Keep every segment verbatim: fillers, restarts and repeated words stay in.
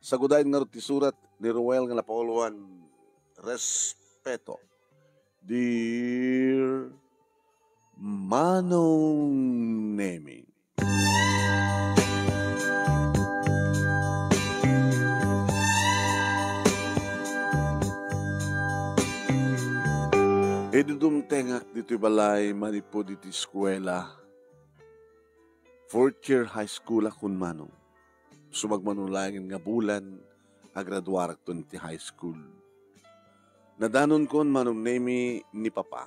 Sagudayen ngarud ti surat ni Roel nga napauluan, Respeto. Dear Manong Nemi. Idi dumtengak ditoy balay manipud iti eskuela, fourth year high school-ak kun Manong. Sumagmamano laeng nga bulan, agraduarakton iti high school. Nadanon kun Manong Nemi ni Papa,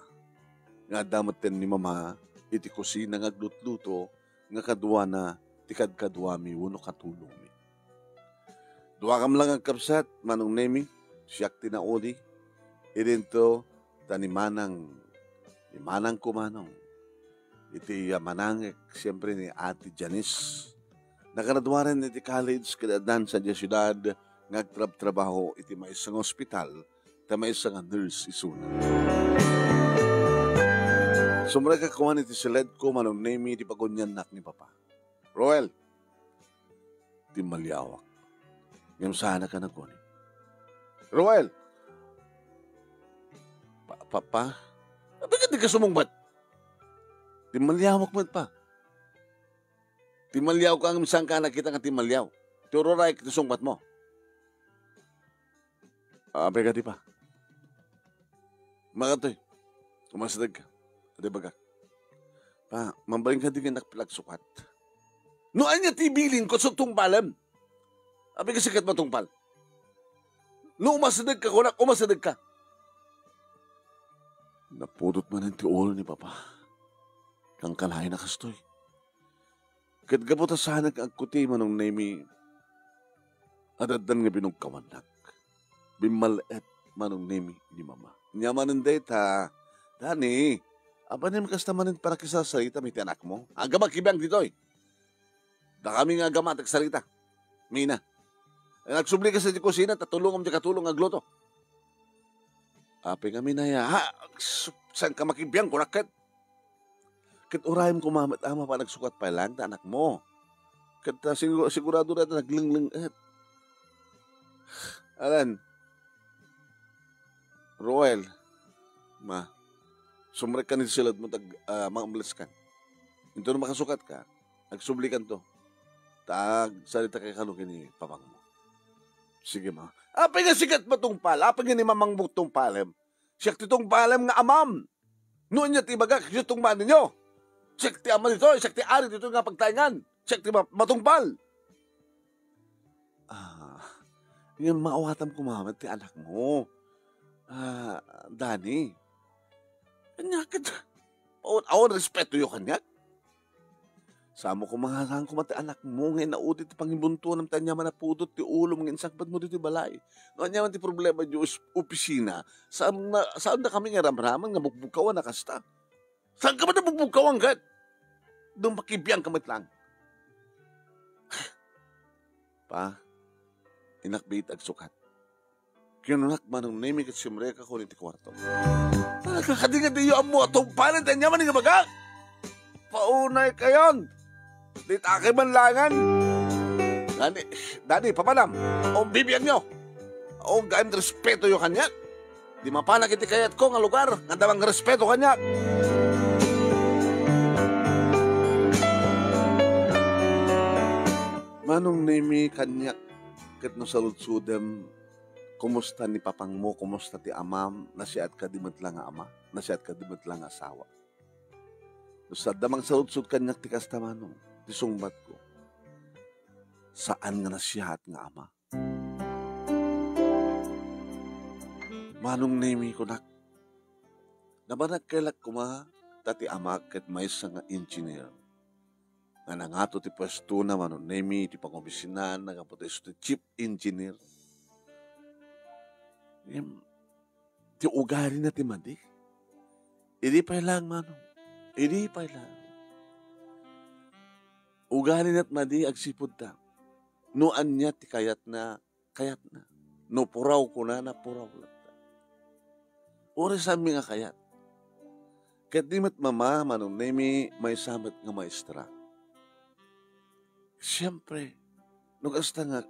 nga adda metten ni Mama iti kusina nga aglutluto nga kaduana ti kadkaduami wenno katulongmi. Duakam la nga agkabsat, Manong Nemi, siak ti naudi. Idinto, ta ni Manang, ni Manangko Manong. Iti, ah, manangek, siempre, ni Ate Janice. Nakaraduaren iti college ket addan sadiay siudad nga agtrabtrabaho iti maysa nga ospital, ta maysa nga nurse isuna. Sumrekak koma iti siledko, Manong Nemi, iti paguniannak ni Papa. Roel, timmaliawak. Ngem saanak a nagkuni. Roel! Pa, pa, pa? Apay ket dika sumungbat? Timmaliawak met, Pa. Timmaliawka ngem saanka a nakita nga timmaliaw. Ti ururayak ti sungbatmo. Apay kadi, Pa? Makatoy. Umasidegka. Adi bagak. Pa, mabalin kadi nga innak pay la agsukat. No ania ti bilinko, isu tungpalem. Apay nga sikat matungpal? No umasidegka, kunak, umasidegka. Napudot manen ti ulo ni Papa. Kankanayen a kastoy. Ket gapu ta saanak nga agkuti, Manong Nemi, addan nga binugkawannak. Bimmal-et, Manong Nemi, ni Mama. Ania manen dayta, Dani, apanem kasta manen pannakisasaritam iti anakmo? Agama, kibiang ditoy. Dakami nga agama ti agsarita. Mina. Agsublika sadiay kusina, ta tulongam diay katulong nga agluto. Apay nga minaya, ha? Saanka makibiang, kunak ket. Ket urayem koma met a mapan agsukat pay laeng ta anakmo. Ket, ah, sigu-, sigurado dayta naglengleng-et. Alan, Roel, Ma, sumrekkan iti siledmo ta ag-, ah, mangabliskan. Inton no makasukatka, agsublikanto. Ta agsaritakay kano ken ni papangmo. Sige, Ma. Apay nga sikat matungpal? Apay nga ni mamangmo tungpalem? Siak ti tungpalem nga amam. No ania ti ibagak, isu tungpalenyo. Siak ti ama ditoy, siak ti ari ditoy nga pagtaengan. Siak ti ma-, matungpal. Ah, ngem maawatam koma met ti anakmo. Ah, Dani. Ania ket, awan, awan respetoyo kaniak? Saanmo koma nga saan koma ti anakmo nga inaudi ti pangibuntuanam ta ania man a pudot ti ulom nga insangpetmo ditoy balay. No ania man ti problema ditoy opisina, saan na, saandakami nga ramraman nga bukbukkawan a kasta. Saanka met a bukbukkawan ket? Dum, makibiangka met laeng. Pa, innak biit agsukat. Kinunak, Manong Nemi, ket simrekakon iti kuarto. Talaga kadi nga diyo ammo a tungpalen ti ania man nga ibagak? Paunaykayon! Ditakay man laengen! Dani, Dani, papanam! O, bibiagyo! O, gaem respetoyo kaniak! Di mapanak iti kayatko nga lugar nga adda mangrespeto kaniak! Manong Nemi, kaniak, ket no saludsodem, kumusta ni papangmo? Kumusta ti amam? Nasiatka di met la nga ama? Nasiatka di met la nga asawa? No sadda mangsaludsod kaniak ti kasta, Manong, ti sungbatko, saan nga nasiaat nga ama. Manong Nemi, kunak, nabanag kay la koma ta ti amak ket maysa nga engineer. Nga nangato ti puestona, Manong Nemi, iti pangopisinaanna gapu ta isu ti chief engineer. Ngem, ti ugalina ti madi. Idi pay laeng, Manong. Idi pay laeng. Ugalina ti madi agsipud ta. No ania ti kayatna, kayatna. No puraw kunana, puraw latta. Uray saanmi nga kayat. Ket di met mama, Manong Nemi, maysa met nga maestra. Siempre, no kasta nga,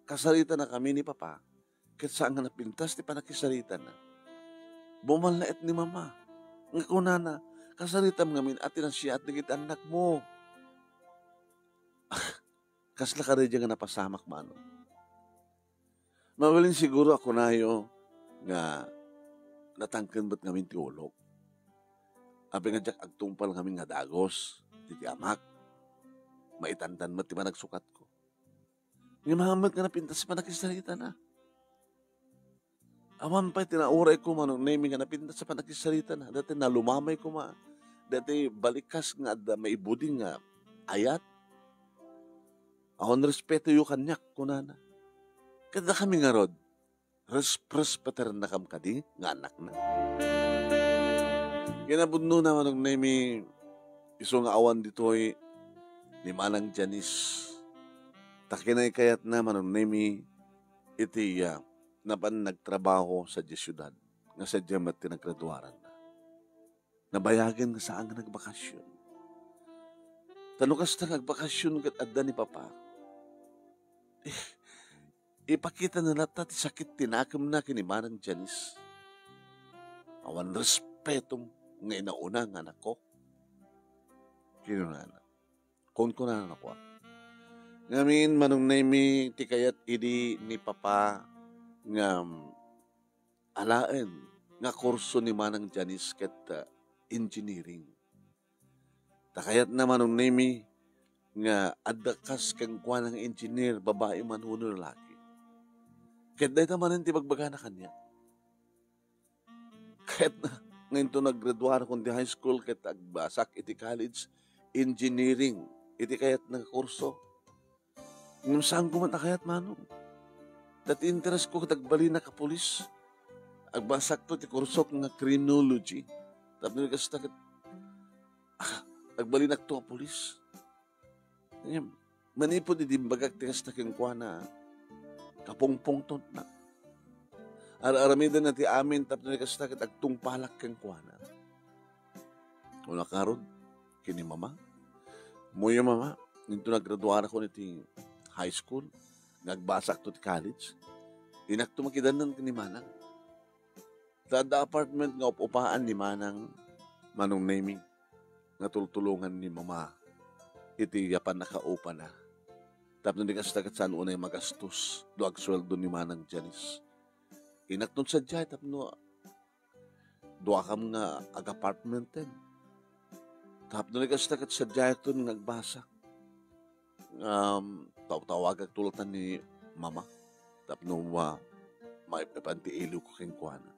kasaritanakami ni Papa, ket saan nga napintas ti pannakisaritana. Bumallait ni Mama, nga kunana, "Kasaritam ngamin a ti nasayaat dagiti annakmo." Kasla kadi nga napasamak, Manong. Mabalin siguro a kunayo nga natangken met ngamin ti ulok. Apay nga diak agtungpal ngamin nga dagus iti amak. Maitandan met ti panagsukatko. Ngem awan met nga napintas ti pannakisaritana. Awan pay ti naurayko, Manong Nemi, nga napintas ti pannakisaritana. Dayta nalumamay koma. Dayta balikas nga adda maibuding nga ayat. "Awan respetoyo kaniak," kunana. Ket dakami ngarud, res-, respeternakam kadi nga annakna? Kinapudnona, Manong Nemi, isu nga awan ditoy ni Manang Janice. Ta kinaykayatna, Manong Nemi, iti, ah, napan nagtrabaho sadiay siudad, nga sadiay met ti naggraduaranna. Nabayagen nga saan nga nagbakasyon. Ta no kasta nga agbakasyon ket adda ni Papa, eh, ipakitana latta ti sakit ti nakemna ken ni Manang Janice. "Awan respetom nga inauna nga anakko," kinunana. Kunkunana kua. Ngamin, Manong Nemi, ti kayat idi ni Papa nga alaen nga kurso ni Manang Janice ket, ah, engineering. Ta kayatna, Manong Nemi, nga adda kas kenkuana nga engineer, babai man wenno lalaki. Ket dayta manen ti bagbagana kaniak. Kayatna nga inton naggraduarakon ti high school ket agbasak iti college, engineering iti kayatna nga kurso. Ngem saan koma ta kayat, Manong. Ta ti interes ko ket agbalinak a pulis. Agbasakto ti kursok nga criminology. Tapno kasta ket, ah, agbalinakto a pulis. Ngem, manipud idi imbagak ti kasta kenkuana, kapungpungtotna. Ar-aramidenna ti amin tapno kasta ket agtungpalak kenkuana. Kunak ngarud ken ni Mama, "Muyo, Mama, inton naggraduarakon iti high school, nga agbasakto ti college, dinakto makidannan ken ni Manang." Ta adda apartment nga up-upaan ni Manang, Manong Nemi, nga tultulongan ni Mama iti pannakaupana. Tapno di kasta ket saan unay magastos no agsueldo ni Manang Janice. Inakton sadiay tapno duakam nga ag-apartmenten. Tapno di kasta ket sadiayakton nga agbasak. Um, tawtawagakto latta ni Mama tapno ma-, maipan ti iliwko kenkuana.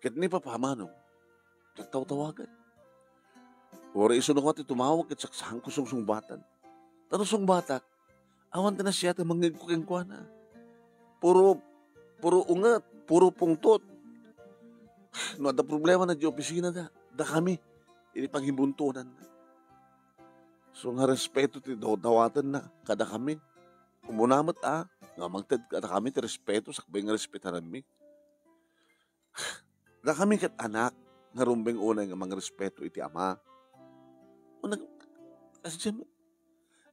Ket ni Papa, Manong, nagtawtawagan. Uray isuno koma ti tumawag ket saksaanko sungsungbatan. Ta no sungbatak, awan ti nasayaat a mangngegko kenkuana. Puro, puro unget, puro pungtot. No adda problemana diay opisinada, dakami, idi pangimbuntonan. So nga respeto ti daw-, dawatenna kadakami. Umuna met a, nga mangted kadakami ti respeto sakbay nga respetaranmi. Dakami ket anak nga rumbeng unay nga mangrespeto iti ama. O nag-, kasdiay met,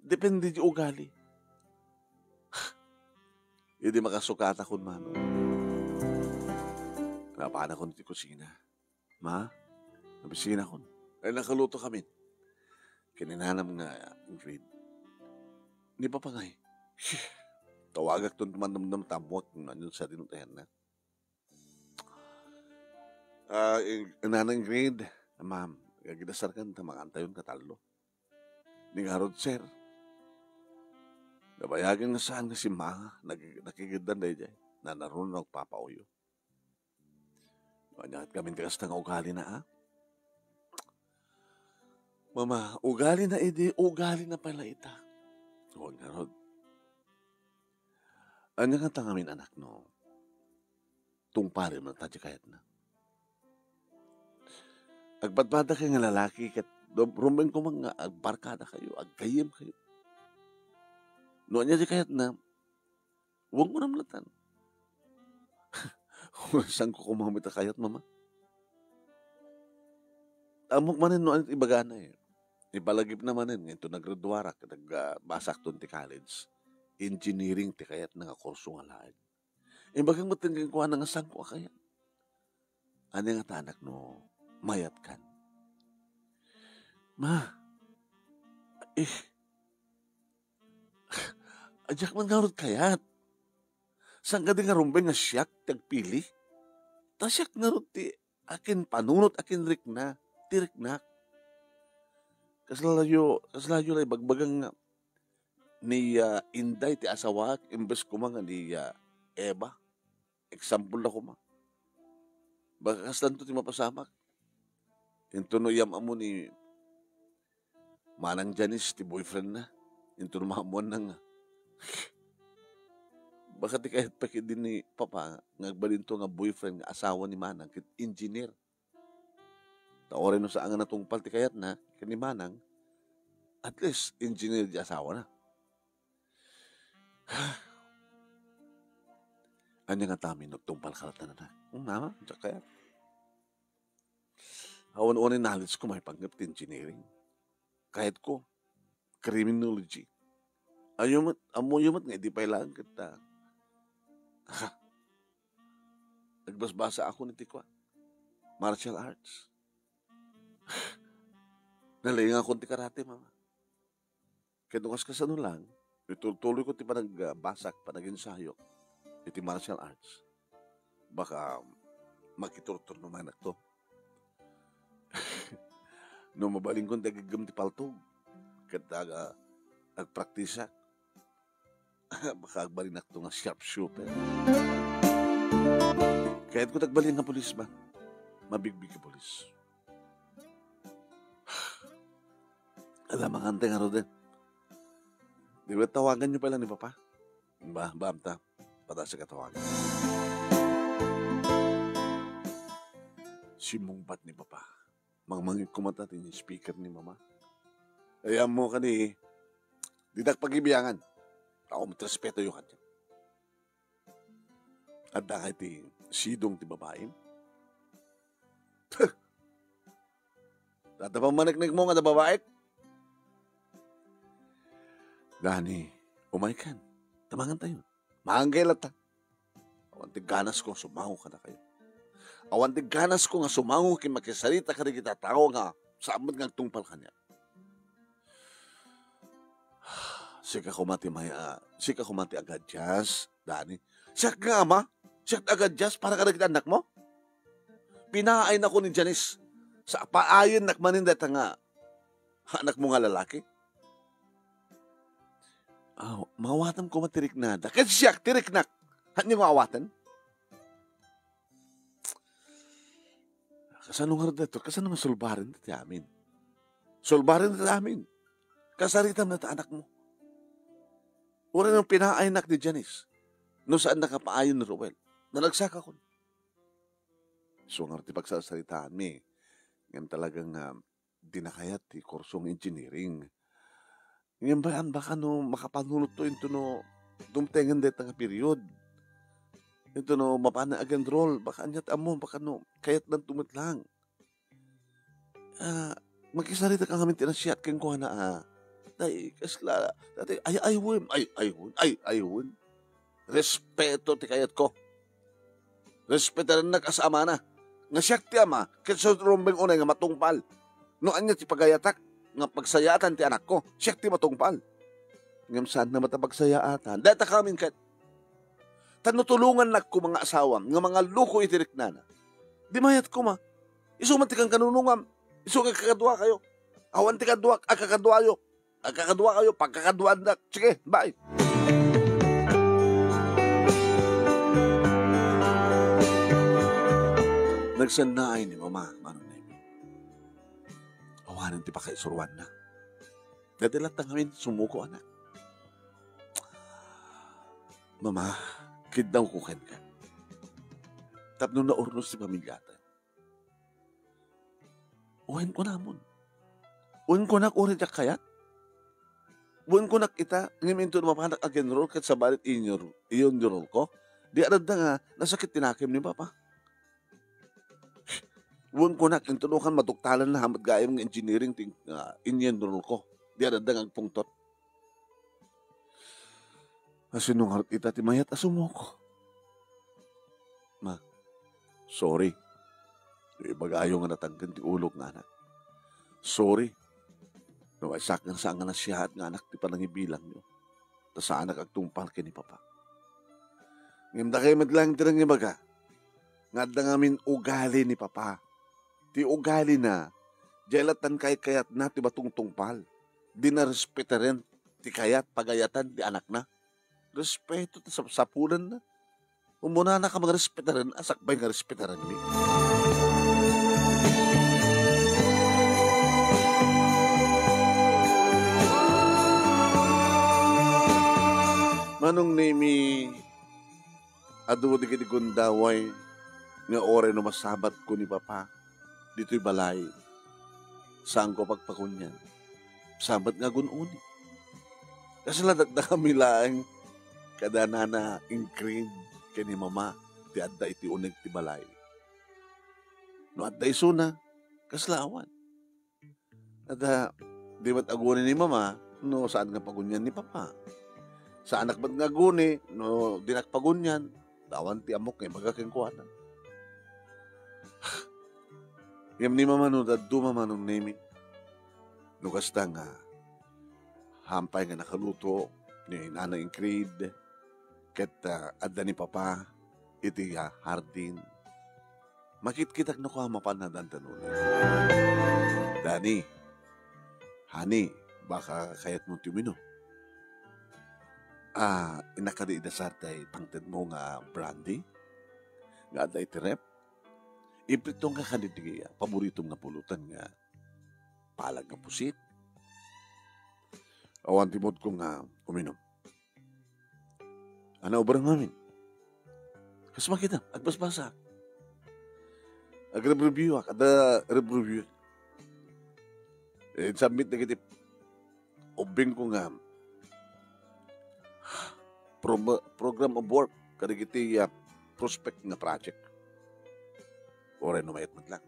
depende ti ugali. Idi makasukatakon, Manong, napanakon iti kusina. Ma, nabisinakon. Ay, nakaluto kami. Ken ni nanam nga Ingrid. Ni Papa ngay, tawagakton ti mannamnam ta ammoak no anian sadino ti ayanna. Ah, Ing-, Nana Ingrid, ma'am, agdasarkan ta mangantayon katallo. Ni ngarud, sir, nabayagen nga saan nga simmanga, nag-, nakigiddan daydiay. Nanaruna agpapauyo. Ania ket ngamin ti kasta nga ugalina, a? Mama, ugalina idi, ugalina pay la ita. Wen ngarud. Ania ngata ngamin, anak, no tungpalem latta ti kayatna? Agpadpadakayo nga lalaki ket rum-, rumbeng koma nga agbarkadakayo, aggayyemkayo. No ania ti kayatna, wen kunam latta. Saanko koma met a kayat, Mama. Ammok manen no aniat ibagana, eh. Ipalagipna manen nga inton naggraduarak ket ag-, ah, basakton ti college. engineering ti kayatna nga kurso nga laeng. Imbagak met kenkuana nga saanko a kayat. Ania ngata, anak, no mayatkan? Ma, eh, diak man ngarud kayat. Saan kadi nga rumbeng nga siak ti agpili? Ta siak ngarud ti akin panunot, akin rikna, ti riknak. Kasla layo, kasla layo la ibagbaga nga ni, ah, Inday ti asawaak imbes koma nga ni, ah, Eva. Example la koma. Baka kaslanto ti mapasamak. Intono iyam-ammo ni Manang Janice ti boyfriendna. Intono maammoanna nga. Baka ti kayat pay ketdi ni Papa nga agbalinto nga boyfriend nga asawa ni Manang ket engineer. Ta uray no saan nga natungpal ti kayatna ken ni Manang, at least engineer di asawana. Ania ngata amin no agtungpalka latta, anak? Hmm, mama, diak kayat. Awan uray knowledgeko maipanggep ti engineering. Kayatko, criminology. Ayo met, ammoyo met nga idi pay laeng ket, ah, ha, nagbasbasaakon iti kua, martial arts. Nalaingakon ti karate, mama. Ket no kas-, kasano lang, itultuloyko ti panagbasak, panagensayok iti martial arts. Baka makiturturno manakto. No mabalinkon ti agiggem ti paltog, ket aga, agpraktisak, baka agbalinakto nga sharpshooter. Kayatko ti agbalin nga pulis ba? Mabigbig nga pulis. Ala, mangantay ngarud. Di ba tawaganyo pay la ni Papa? Ba, ba, amta. Padasak a tawagan. Simmungbat ni Papa. Mangmangit koma ta ti speaker ni Mama. Ay, ammo kadi, didak pagibiangan. Ako, matrespetoyo kaniak. Adda kay ti sidong ti babaem? Adda pammaneknekmo nga adda babaek? Dani, umaykan. Tamangan tayo. Mangan kayo latta. Awan ti ganasko nga sumango kadakayo. Awan ti ganasko nga sumango ken makisarita kadagiti tao nga saan met nga agtungpal kaniak. Sika koma ti maya-, sika koma ti agadias, Dani. Siak nga ama? Siak ti agadias para kadagiti annakmo? Pinaaynako ni Janice. Sa paayennak manen dayta nga anakmo nga lalaki? Aw, maawatam koma ti riknada. Ket siak ti riknak. Ania nga awaten? Kasano ngarud daytoy? Kasano nga sulbaren ti amin? Sulbaren ti amin. Kasaritam na ta anakmo. Uray no pinaaynak ni Janice, no saan nakapaayon ni Roel, nalagsakakon. Isu ngarud ti pagsarsaritaanmi. Ngem talagang, ah, di na kayat ti kurso nga engineering. Ngem bay-an, baka no makapanunotto intono dumtengen dayta nga period. Intono mapan nga ag-enroll, baka aniat ammo, baka no kayatdanto met lang. Ah, makisaritak ngamin ti nasayaat kenkuana, ah. Tay, kasla, tay, ay, ay, wen, ay, ay, wen, ay, ay, wen. Respeto ti kayatko. Respetarennak a sa amana. Nga siak ti ama, ket sa rumbeng unay nga matungpal. No ania ti pagayatak nga pagsayaatan ti anakko, siak ti matungpal. Ngem saan na met a pagsayaatan. Dayta kamin ket. Ta no tulongannak koma nga asawam nga mangalluko iti riknana, di mayat koma. Isu met ti kankanunongam. Isu nga agkakaduakayo. Awan ti kaduak, agkakaduayo. Agkakaduakayo, pagkakaduaannak. Sige, bye. Nagsannaay ni Mama, Manong Nemi. Awanen ti pakaisuruanna. Dayta latta ngamin sumuko, anak. Mama, kiddawko kenka. Tapno naurnos ti pamiliata. Wen kunamon. Wen kunak uray diak kayat. Wen kunak ita, ngem intono mapanak ag-enroll ket sabali ti inyor-, i-enroll ko, di adda nga nasakit ti nakem ni Papa. Wen kunak, intono kan maduktalan na met gayam nga engineering ti, ah, in-enroll ko, di adda nga agpungtot. Asino ngarud ita ti mayat a sumuko? Ma, sorry. No ibagayo nga natangken ti ulok nga anak. Sorry. No maysakan sa nga nasiyaat nga anak ti panangibilangyo. Ta saanak agtungpal ken ni Papa. Ngem dakay met laeng ti nangibaga nga adda ngamin ugali ni Papa. Ti ugalina, diay lattan kaykayatna ti batong tungpal. Dina respetaren ti kayat pagayatan ti anakna. Respeto ti sapsapulanna. Umunanaka nga respetaren a sakbay nga respetarenmi. Manong Nemi, adu dagiti gundaway nga uray no masabatko ni Papa ditoy balay, saanko pagpakunian. Sabat nga agun-uni. Kasla dakdakami laeng kada Nana Ingrid ken ni Mama ti adda iti uneg ti balay. No adda isuna, kasla awan. Adda, di met aguni ni Mama no saan nga pagunian ni Papa. Saanak met nga aguni no dinak pagunian, ta awan ti ammok nga ibaga kenkuana. Ngem ni Mama no dadduma, Manong Nemi. No kasta nga, hampay nga nakaluto ni Nana Ingrid, ket, ah, adda ni Papa iti, ah, hardin. Makitkitak no kua mapan nadandanon. Dani, honey, baka kayatmo ti uminom? Ah, innak kadi idasar tay pangtedmo nga brandy nga adda iti ref? Iprituanka kadi ti, ah, paboritom nga pulutan nga palag nga pusit. Awan ti moodko nga uminom. Ania ubram ngamin? Kas makita, agbasbasaak. Agrebribioak, adda rebribio. Eh, submit dagiti ubbingko nga prom-, program of work kadagiti, ah, prospect nga project. Uray no mayat met lang.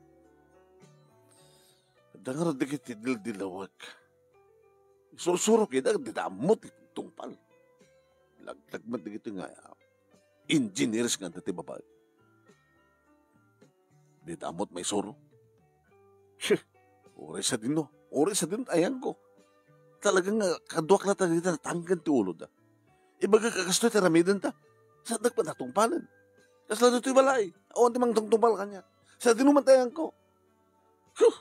Adda ngarud dagiti dildilawek. Sursuro kida, dita ammo ti tungpal. Laglag met dagiti nga, ah, engineers nga adda ti babai. Dita ammo ti maisuro. Sheh, uray sadino, uray sadino ti ayanko. Talaga nga, kaduak latta dita natangken ti uloda. Ibagak a kastoy ti aramidenta. Saandak met a tungpalen. Kasla ditoy balay. Awan ti mangtungtungpal kaniak. Sadino man ti ayanko. Huh!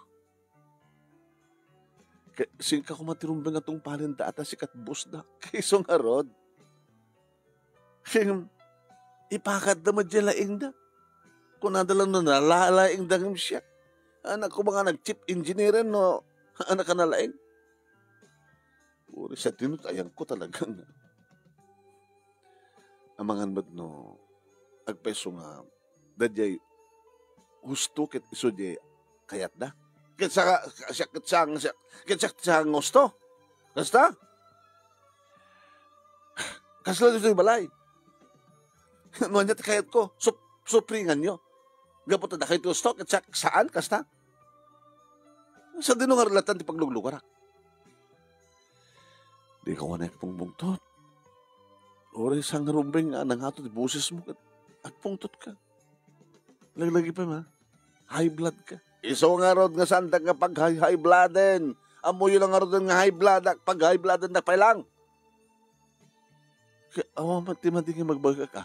Ke-, sika koma ti rumbeng a tungpalenda a ta sika ti bossda. Isu ngarud. Ken ipakatda met diay laingda. Kunada lang no nalalaingda ngem siak. Ania koma nga nag-chief engineer no ania ka nalaing. Uray sadino ti ayanko talaga nga. Amangan met no agpayso nga daydiay husto ket isu diay kayatda. Ket sa-, sa-, ket sa-, sa-, ket sa-, sa-, husto? Kasta? Kasla ditoy balay. No ania ti kayatko, sup-, supringanyo. Gapu ta dakay ti husto, ket sa-, saan, kasta? Sadino nga relatan ti pagluglugarak? Dika unay agpungpungtot. Uray sa nga rumbeng nga nangato ti bosesmo ket agpungtotka. Laglagipaem, ha? High blood ka. Isu ngarud nga saandak nga pag-high, high blooden. Ammoyo lang ngaruden nga high bloodak, pag-high bloodendak pay lang. Ka-, awan met ti madi nga ibagbagak, a.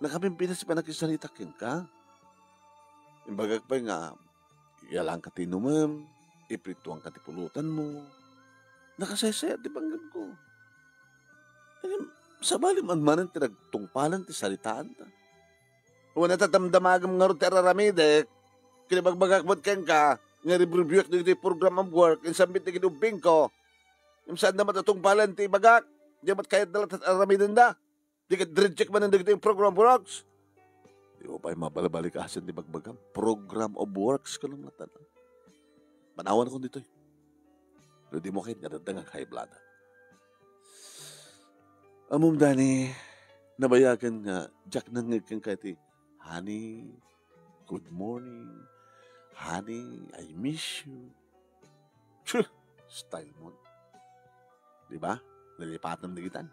Nakapimpinasi pay nakisarita kenka. Imbagak pay nga, iyalanka ti inumem, iprituanka ti pulutanmo. Nakasaysayaat ti panggepko. Ngem, sabali man manen ti nagtungpalan ti saritaanta. Wen, ta damdamagem ngarud ti ar-aramidek, ket ibagbagak met kenka, nga rebribuak dagiti program of work, insambit dagiti ubbingko. Ngem saanda met a tungpalen ti ibagak, diay met kayatda latta ti ar-aramidenda. Di ket reject manen dagiti program of works. Dimo pay mabalbalikasen ti bagbagam. Program of works ket latta. Panawanakon ditoy. No dimo kayat nga adda nga high blood. Ammom, Dani, nabayagen nga diak nangngeg kenka iti, "Honey, good morning. Honey, I miss you." Tsu! Style mo. Di ba? Nalipatam dagitan.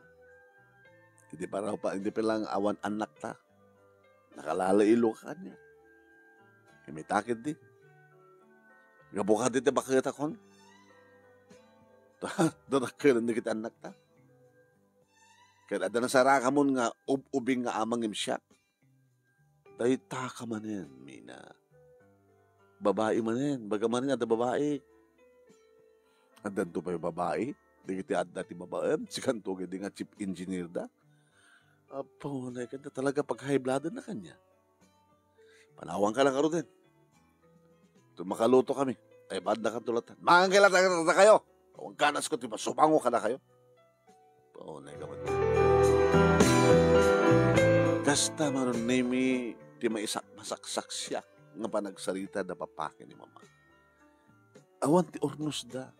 Idi paraw pa, idi pay lang awan annakta, nakalalailo ka kaniak. Imita ketdi. Gapu kadi ti baketakon. Dadakkel dagiti annakta. Ket adda nasarakamon nga ub-ubing nga amang ngem siak. Dayta ka manen, Mina. Babai manen, baga manen adda babai. Addanto pay babai? Dagiti adda ti babaem, sikanto gaydi nga chief engineer da. Apo, nay kanta talaga pag-high blooded na kanya. Panawanka lang, Ruden. Ito makaluto kami. Ay, baad na kanto latan. Mangan kayo latan, latan kayo. Awan ganas ko, ti masubango ka na kayo. Paunay ka man. Kasta, Manong Nemi, ti maisak-, masaksaksiak nga panagsarita da papaki ni Mama. Awan ti urnosda.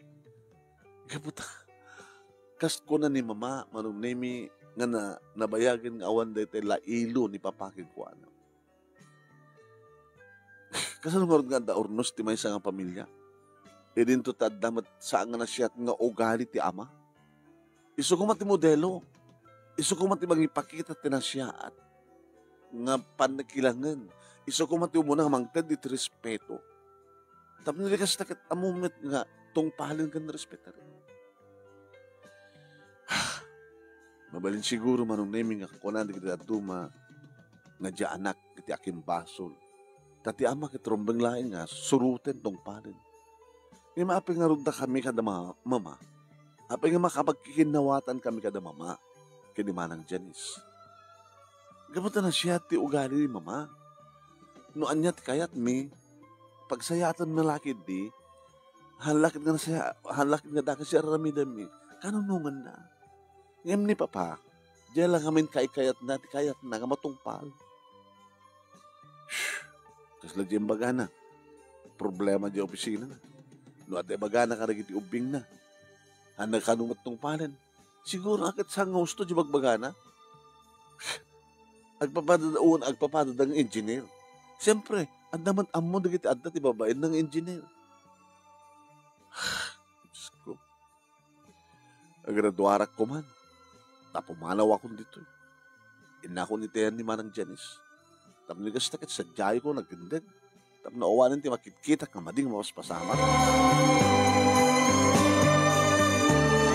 Gapu ta, kas kuna ni Mama, Manong Nemi, nga na, nabayagen nga awan daytoy lailo ni Papa kenkuana. Kasano ngarud nga adda urnos ti maysa nga pamilia? Idinto ta adda met saan nga nasiat nga ugali ti ama. Isu koma ti modelo. Isu koma ti mangipakita ti nasiaat nga pannakilangen. Isu koma ti umuna nga mangted iti respeto. Tapno di kasta ket ammo met nga tungpalen ken respetaren. Mabalin siguro, Manong Nemi, nga kuna dagiti dadduma nga diay anak iti akimbasol. Ta ti ama ket rumbeng laeng nga suroten, tungpalen. Ngem apay ngarud dakami kada ma-, mama? Apay nga makapagkikinnawatan kami kada mama ken ni Manang Janice? Gapu ta nasiat ti ugali ni Mama. No ania ti kayatmi, pagsayaatmi la ketdi, haan la ket nga nasaya-, haan la ket nga dakes ti ar-aramidenmi, kanunonganna. Ngem ni Papa, diay la ngamin kaikayatna ti kayatna nga matungpal. Shh! Kasla diay imbagana, problema diay opisinana. No adda ibagana kadagiti ubbingna, haan na kano met tungpalen. Siguro, a ket saan nga husto diay ibagbagana? Agpapadada, un-, agpapadada nga engineer. Siempre, adda met ammo dagiti adda ti babaenna nga engineer. Diyos ko. Agraduarak koman. Ta pumanawakon ditoy. Innakon iti ayan ni Manang Janice. Tapno kasta ket sadiayko nga agindeg. Tapno awanen ti makitkitak nga madi nga mapaspasamak.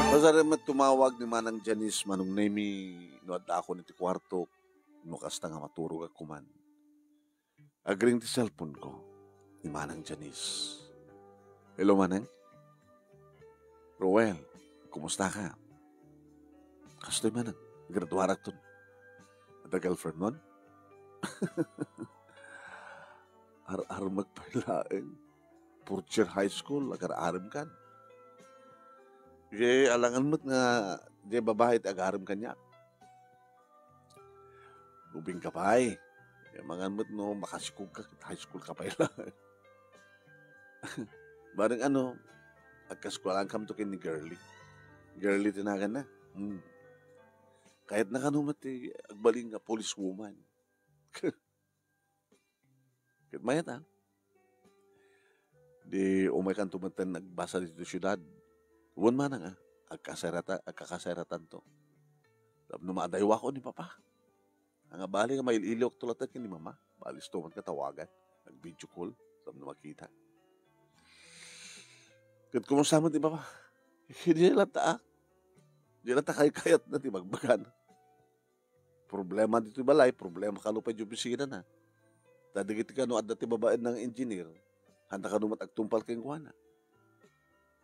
Masarem met tumawag ni Manang Janice, Manong Nemi, no addaakon iti kuartok, no kasta nga maturogak koman. Agring ti cellphone ko ni Manang Janice. Hello, Manang. Roel, kumusta ka? Kastoy, Manang, graduarak ton. Adda girlfriend mon? Ar-armek pay laeng. Fourth year high school, agar-arem kan. Ye, alangan met nga, ye babai ti agarem kaniak. Ubing ka pay. Ye, mangan met no, makasikog ka, high school ka pay laeng. Bareng ano, agkaskuelaan kamto ken ni Girlie. Girlie ti naganna. Hmm. Kayatna kano met ti agbalin nga policewoman. Ket mayat, a. Di umay kanto metten agbasa ditoy siudad. Wen, Manang, a. Agkasarata-, agkakasaratanto. Tapno maadaywako ni Papa. Ania bali nga mail-iliwakto latta ken ni Mama. Balisto man nga tawagan. Ag-video call. Tapno makita. Ket kumusta met ni Papa? Diay latta, a. Diay latta kaikayatna ti bagbagana. Problema ditoy balay, problema kano pay diay opisinana. Ta dagiti kano adda ti babaenna nga engineer, haanda kano met agtungpal kenkuana.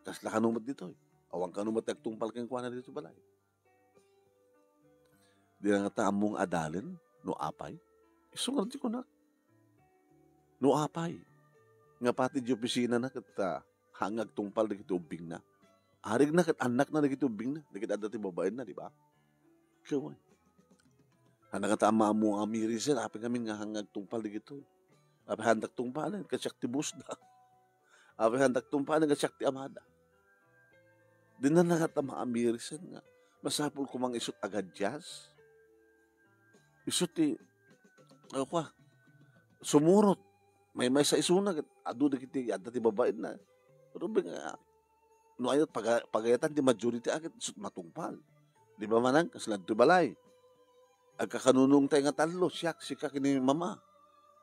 Kasla kano met ditoy. Awan kano met ti agtungpal kenkuana ditoy balay. Dina ngata ammo nga adalen no apay. Isu ngarud ti kunak. No apay nga pati diay opisinana ket, ah, haan nga agtungpal dagiti ubbingna. Arigna ket annakna dagiti ubbingna, dagiti adda ti babaenna, di ba? Ket wen. Haanda ngata ammo nga amirisen, apay ngamin nga haan nga agtungpal dagitoy. Apay haandak tungpalen, ket siak ti bossda. Apay haandak tungpalen, ket siak ti amada. Dina ngata maamirisen nga masapul koma nga isut' agadias. Isu ti, ano ka, sumurot. Maymaysa isuna, ket adu dagiti adda ti babaenna. Rumbeng nga, no, ania, paga-, pagayatan ti majority a ket isut' matungpal. Di ba, Manang? Kasla ditoy balay. Agkakanunongtay nga tallo, siak, sika ken ni mama.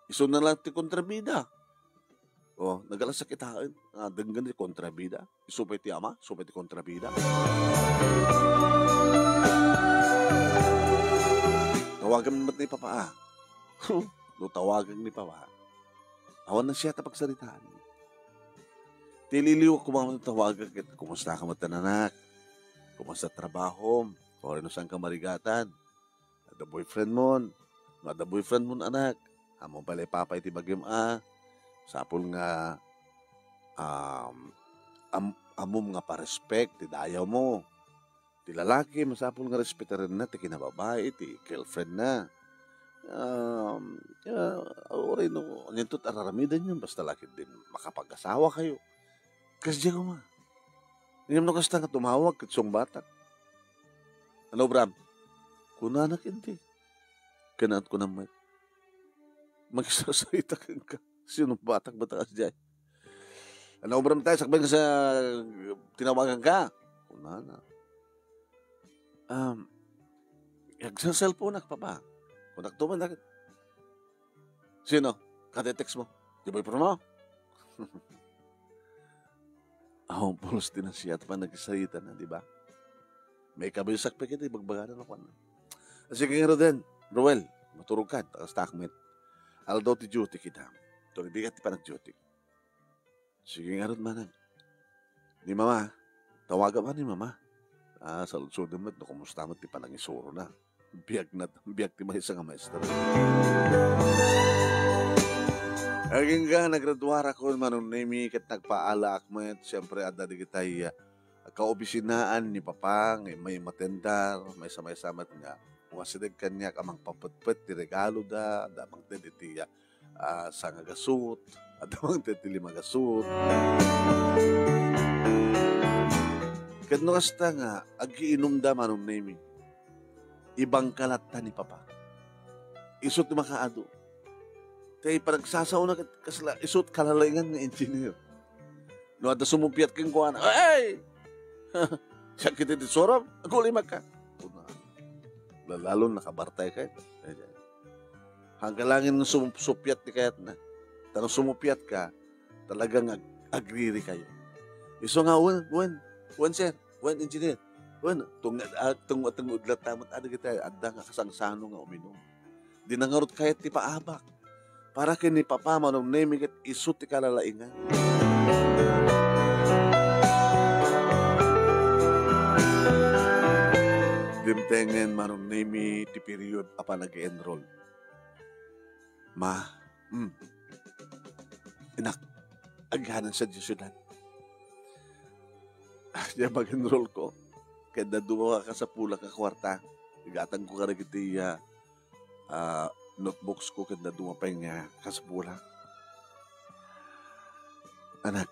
Isuna laeng ti kontrabida. O, nagalasak itaen. Ah, denggen ti kontrabida. Isu pay ti ama, isu pay ti kontrabida. Tawagan met ni papa, ah. No tawagan ni papa, awan na siya ta pagsaritaan. Ti liliw, koma tawagan ket, "Kumusta ka met, anak? Kumusta trabahom? Uray no saan ka marigatan? Adda boyfriend mon? No adda boyfriend mon, anak, ammom pay la ipapay ti bagim a. Sapul nga, um, am-, ammom nga pa-respect ti dayawmo. Ti lalaki, masapul nga respetarenna ti kinababai, ti girlfriendna. Um, ah, uray no, anianto ti ar-aramidenyo, basta la ketdin makapag-asawakayo." Kasdiay koma. Ngem no kasta nga tumawag ket sungbatak. "Ano, Bram?" Kunana ketdi. Kanayon koma met, "Makisarsarita kenka." Sinungbatak met a kasdiay. "Ano, Bram, tay, sakbay nga sa tinawaganka?" Kunana. Um, "Agselselponak, papa." Kunak to man, "Sino? Kati text mo? Ti boyfriend mo?" Awan pulos ti nasiat pa nagsarita na, di ba? May kabaysak pa kiti, bagbagana na kwan. Sige nga, Roden, Roel, maturog ka, ta kasta ak met. Aldaw ti duty kita. Tuloy bigat ti panag-duty. Sige ngarud, manang. Ni mama, tawagam ni mama. Ah, saludsodem met no kumusta met ti panangisurona. Biag na, biag ti maysa nga maestra. Agingga, nagraduarakon, Manong Nemi, ket nagpaalaak met. Siempre, adda dagitay, ah, kaopisinaan ni Papa nga immay matendar, maysa-maysa met nga umasideg kaniak a mangpapetpet ti regaloda, adda mangted iti, ah, ah, sangagasut, adda mangted ti limagasut. Ket no kasta nga agiinumda, Manong Nemi, ibangka latta ni Papa. Isu ti makaadu. Ti panagsasaona ket kasla, isu ti kalalaingan nga engineer. No adda sumupiat kenkuana, "Ay! Sakit iti suram, agulimakka." Kuna. Lalalon nakabartay kay. Hangka langin nga sum-, supiat ti kayatna. Ta no sumupiat ka, talagang ag-, agriri kayo. Isu nga, "Wen, wen, wen, sir, wen, engineer, wen, tung-, ah, tung-, tungod latta met, adda kita, adda nga kasangsano nga uminum." Di na ngarud kayat ti paabak. Para ken ni Papa, Manong Nemi, ket isu ti kalalaingan. Dimtengen, Manong Nemi, ti period a panag-enroll. Ma, hmm. Inak, agyananak sa diay siudad. Ah, diay pag-enroll ko, ket adda dua a kasapulak a kuarta. Igatangko kadagiti, ah, ah, notebooks ko ket adda dua pay nga kasapulak. Anak,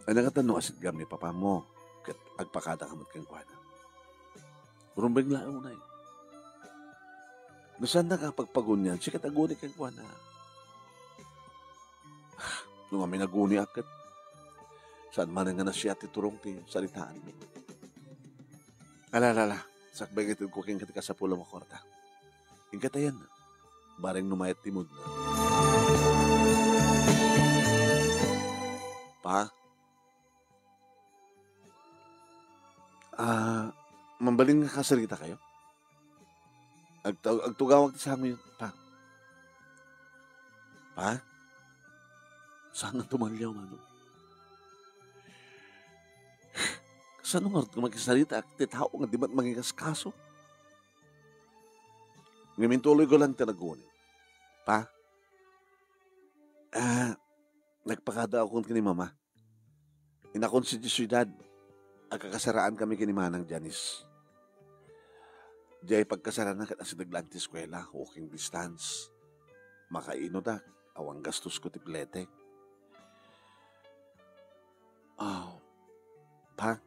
ania ngata no asitgam ni papamo ket agpakadaka met kenkuana? Rumbeng laeng unay. No saannak a pagpagunian, sika ti aguni kenkuana. No amin aguniak ket saan manen nga nasiat ti turong ti saritaanmi. Ala, ala, ala. Sakbay nga itedko kenka ti kasapulak a kuarta. Inka ta yan. Bareng no mayat ti moodna. Pa? Ah, mabalin nga kasarita kayo? Agtu-, agtugawak ti sangoyo, pa. Pa? Saan nga tumalyaw, Manong? Kasano ngarud nga makisarita ti tao nga di met manginkaskaso? Ngem intuloy ko lang ti naguni. Pa? Ah, nagpakadaakon ken ni Mama. Inakon sadiay siudad, agkakasaraankami ken ni Manang Janice. Diay pagkasarana ket asideg laeng ti eskuela, walking distance. Makainudak, awan gastosko ti plete. Ah, Pa?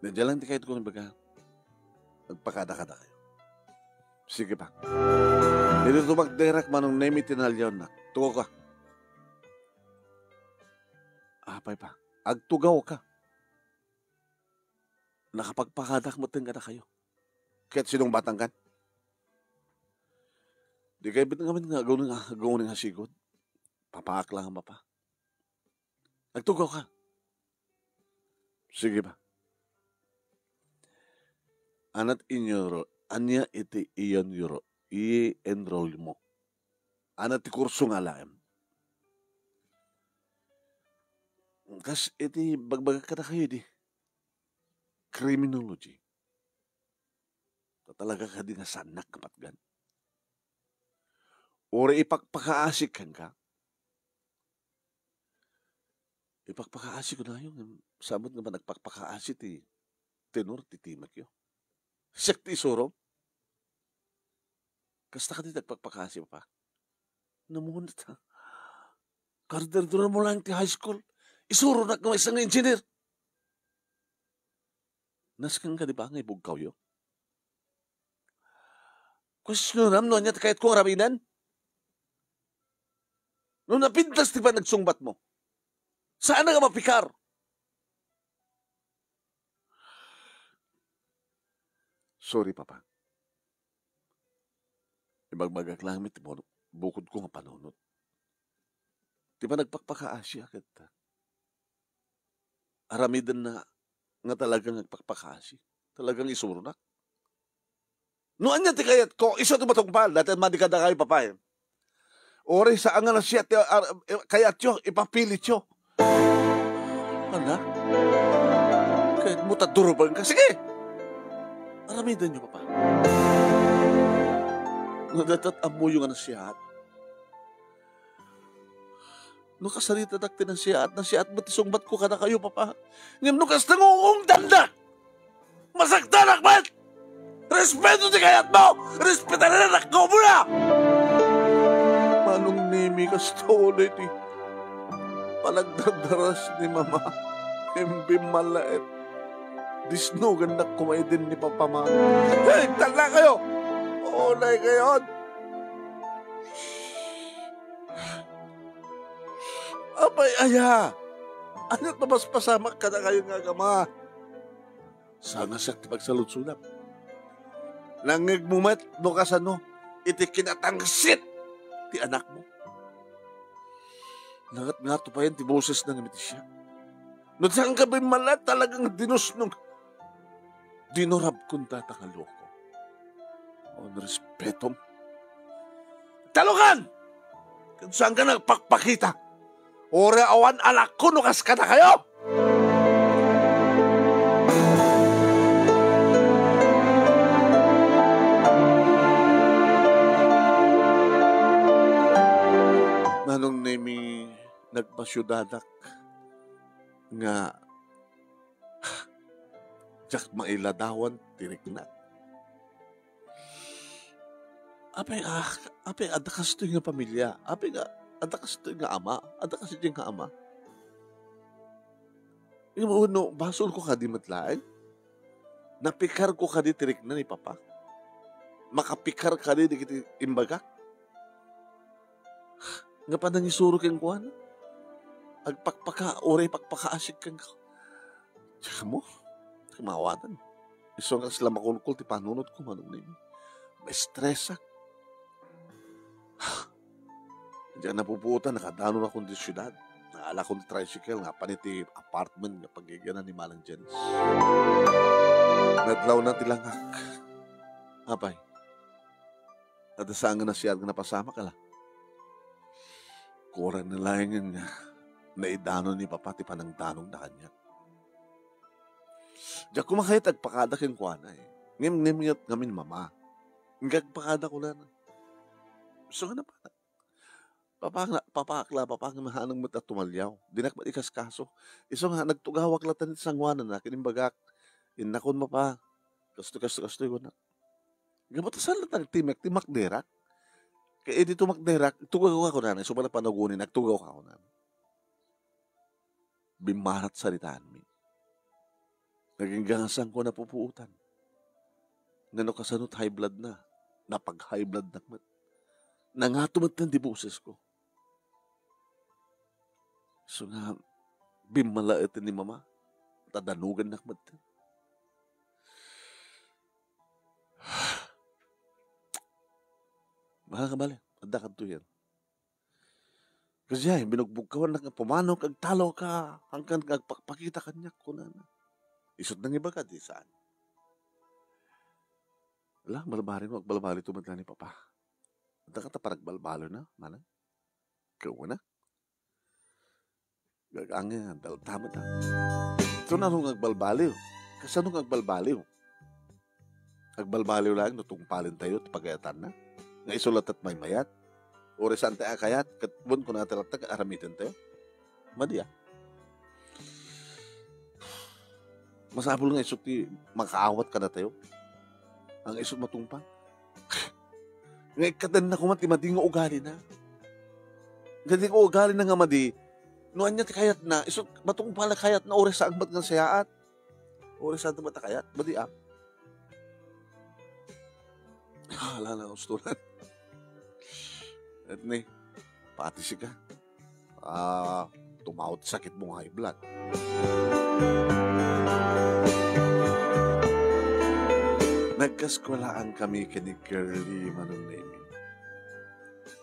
Diay lang ti kayatko nga ibaga. Agpakada kadakayo. Sige, Pa. Ditoy magderak, Manong Nemi, ti nalyawnnak. Tugawka. Apay, Pa? Agtugawka. Nakapagpakadak metten kadakayo. Ket sinungbatangkan? Dikay met ngamin nga agawni, agawni nga sigud. Papaak laeng, Papa. Agtugawka. Sige ba? Ania ti inyuro, ania iti iyanyo, i-enroll mo? Ania ti kurso nga alaem? Kas iti bagbagak kadakayo idi, criminology. Ta talaga kadi nga saannak nga patgan? Uray ipakpakaasik kenka? Ipakpakaasi kunayo, ngem saan met nga nagpakpakaasi ti tenor ti timekyo. Siak ti isurom? Kasta kadi ti agpakpakaasi, Papa? Namunot, ha? Karderderan mo laeng ti high school. Isuronak nga maysa nga engineer. Nasken kadi ba nga ibugkawyo? Kuestionam no ania ti kayatko nga aramiden? No napintas ti panagsungbatmo, saan nga mapikar? Sorry, Papa. Ibagbagak laeng met ti bun-, bukodko nga panunot. Ti panagpakpakaasi a ket aramidenna nga talaga nga agpakpakaasi. Talaga nga isuronak. No ania ti kayatko, isu ti matungpal. Dayta madi kadakayo, Papa, eh. Uray saan nga nasiat ti, ah, eh, kayatyo, ipapilityo. Ania? Kayatmo ta durbanka? Sige! Aramidenyo, Papa. No dayta ammoyo nga nasiat, no kasaritadak ti nasiat, nasiat met ti sungbatko kadakayo, Papa. Ngem no kasta nga uungdandak, masaktanak met! Respeto ti kayatmo! Respetarennak nga umuna! Manong Nemi, kasta unay ti panagdardaras ni Mama. Imbimmalaet. Disnogannak koma idin ni Papa, Mama. Hey, tanda kayo! Unay kayon! Apay aya? Ania ti mapaspasamak kadakayo nga agama? Saan nga siak ti pagsaludsodam? Nangngegmo met no kasano iti kinatangsit ti anakmo? Nangatngato payen ti bosesna ngem iti siak. No saan ka bimmala, talagang dinusnong. Dinurabkon dayta nga loko. On respetom. Talokan! Ket saan ka nagpakpakita? Uray awan anakko no kas kadakayo! Manong Nemi, nagpasiudadak nga diak mailadawan ti riknak. Apay, ah, apay, adda kastoy nga pamilia? Apay nga, adda kastoy nga ama? Adda kastoy nga ama? Ngem no, basolko kadi met laeng? Napikarko kadi ti rikna ni Papa? Makapikar kadi dagiti imbagak? Nga panangisuro kenkuana? Agpakpaka, uray pakpakaasik kenka. Diak ammo, diak maawatan. Isu nga kasla makulkol ti panunotko, Manong Nemi. Maestresak. Diak napupuotan, nakadanonakon ti siudad. Naalakon ti tricycle nga apan iti apartment nga pagyayanan ni Manang Jens. Nadlawna ti langak. Apay, adda saan nga nasiat nga napasamak, ala? Kurang na laengen nga naidanon ni Papa ti panangdanongna kaniak. Diak koma kayat agpakada kenkuana, eh. Ngem, ngem, ngem, ngamin, Mama. Nga agpakada kunana. Isu nga napanak. Papa, nga, Papa, akla, Papa, nga mahanang met a tumaliaw. Dinak met ikaskaso. Isu nga, nagtugawak latta iti sangoananna, ket imbagak, innakon, Papa. Kasto, kasto, kasto, kuna. Gapu ta saan latta nagtimek ti makderak? Ket idi tumakderak, tugawka kunana, isu pay la panaguni, nagtugawka kunana. Bimmarat saritaanmi. Naginggangasanko a napupuotan. Nga no kasano ti high blood na, napag-high blood nak met. Nangato met ti bosesko. Isu nga, bimmalaeten ni Mama, ta danogennak met. Baka kabali, adda kadto yan. Kasi ay, binugbog ka, wala ka pumanaw, kag talo ka, hangkan kag pakpakita kaniak, kunana. Isut nangibaga, di saan. Ala, balbali mo, agbalbali to met ni Papa. Anta ka ta paragbalbalo na, manang? Kauna? Gagangay, dalta met, ah. Ito na nung agbalbaliw. Kasano nga agbalbaliw? Agbalbaliw lang no tungpalen tayo ti pagayatanna? Nga isu latta ti maymayat? Uri saan tayo akayat? Ket wen kuna ti latta, aramiden tayo? Madi, ah. Masapul nga isu ti makaawat kadatayo. Ang isu matungpal. Nga ikkatenna koma ti madi nga ugalina. Nga di ko ugalina nga madi, no ania ti kayatna, isu matungpal a kayatna, uri saan met nga sayaat. Uri saan met a kayat, madi, ah. Ah, ala na, usturan. Etni, pati sika. Ah, tumawat sakit mo nga high blood. Nagkaskuelaan kami ken ni Curly, Manong Nemy.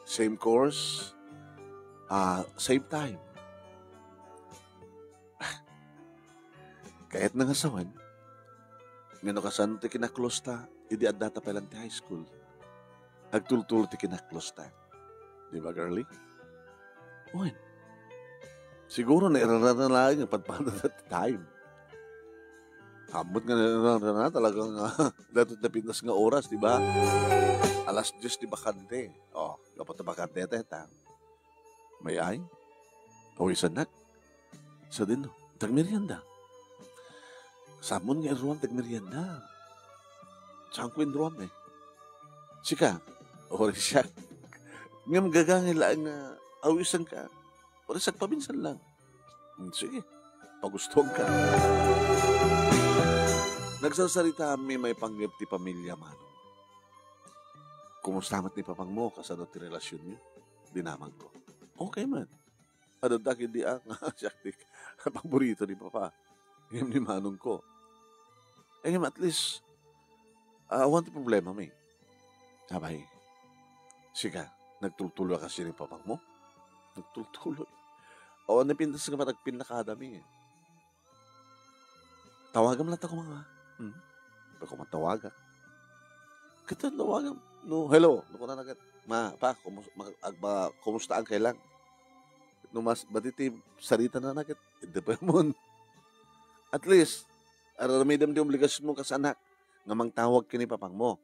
Same course, ah, same time. Kayatna nga sawen, nga no kasano ti kinaklosta idi addata pay lang ti high school, agtultulo ti kinaklosta. Di ba, girlie? Wen. Siguro nairarana laeng nga padpadana ti time. Ammot nga nairarana talaga nga dapat napintas nga oras, di ba? Alas dies ti bakante. Oh, dapat bakante ta, ta. May ay? Awisannak? Sadino? Tagmerienda. Samon nga iruam tagmerienda. Saan ko inruam, eh? Sika? Uri siak. Ngem gagangay laeng nga awisanka. Uri siak, paminsan lang. Hmm, sige. Pagustuanka. Nagsarsaritaanmi maipanggep ti pamilya, Manong. Kumusta met ni papangmo? Kasano ti relasionyo? Dinamagko. Okay man. Adda ketdi a nga siak ti paborito ni Papa ngem ni Manongko. Eh, ngem at least, ah, awan ti problemami. Abay, sika, nagtultuloy a kasi ni papangmo? Nagtultuloy. Awan napintas nga panagpinnakadami. Tawagam latta koma nga. Hmm. Baka matawagak. Ket tawagam. No, hello. No, kuna na ket, "Ma, pa, kumus-, ma-, agba-, kumustaankayo lang?" No, mas, madi ti saritana na ket, hindi pa mon. At least, aramidem ti obligasionmo kas anak nga mangtawag ken ni papangmo.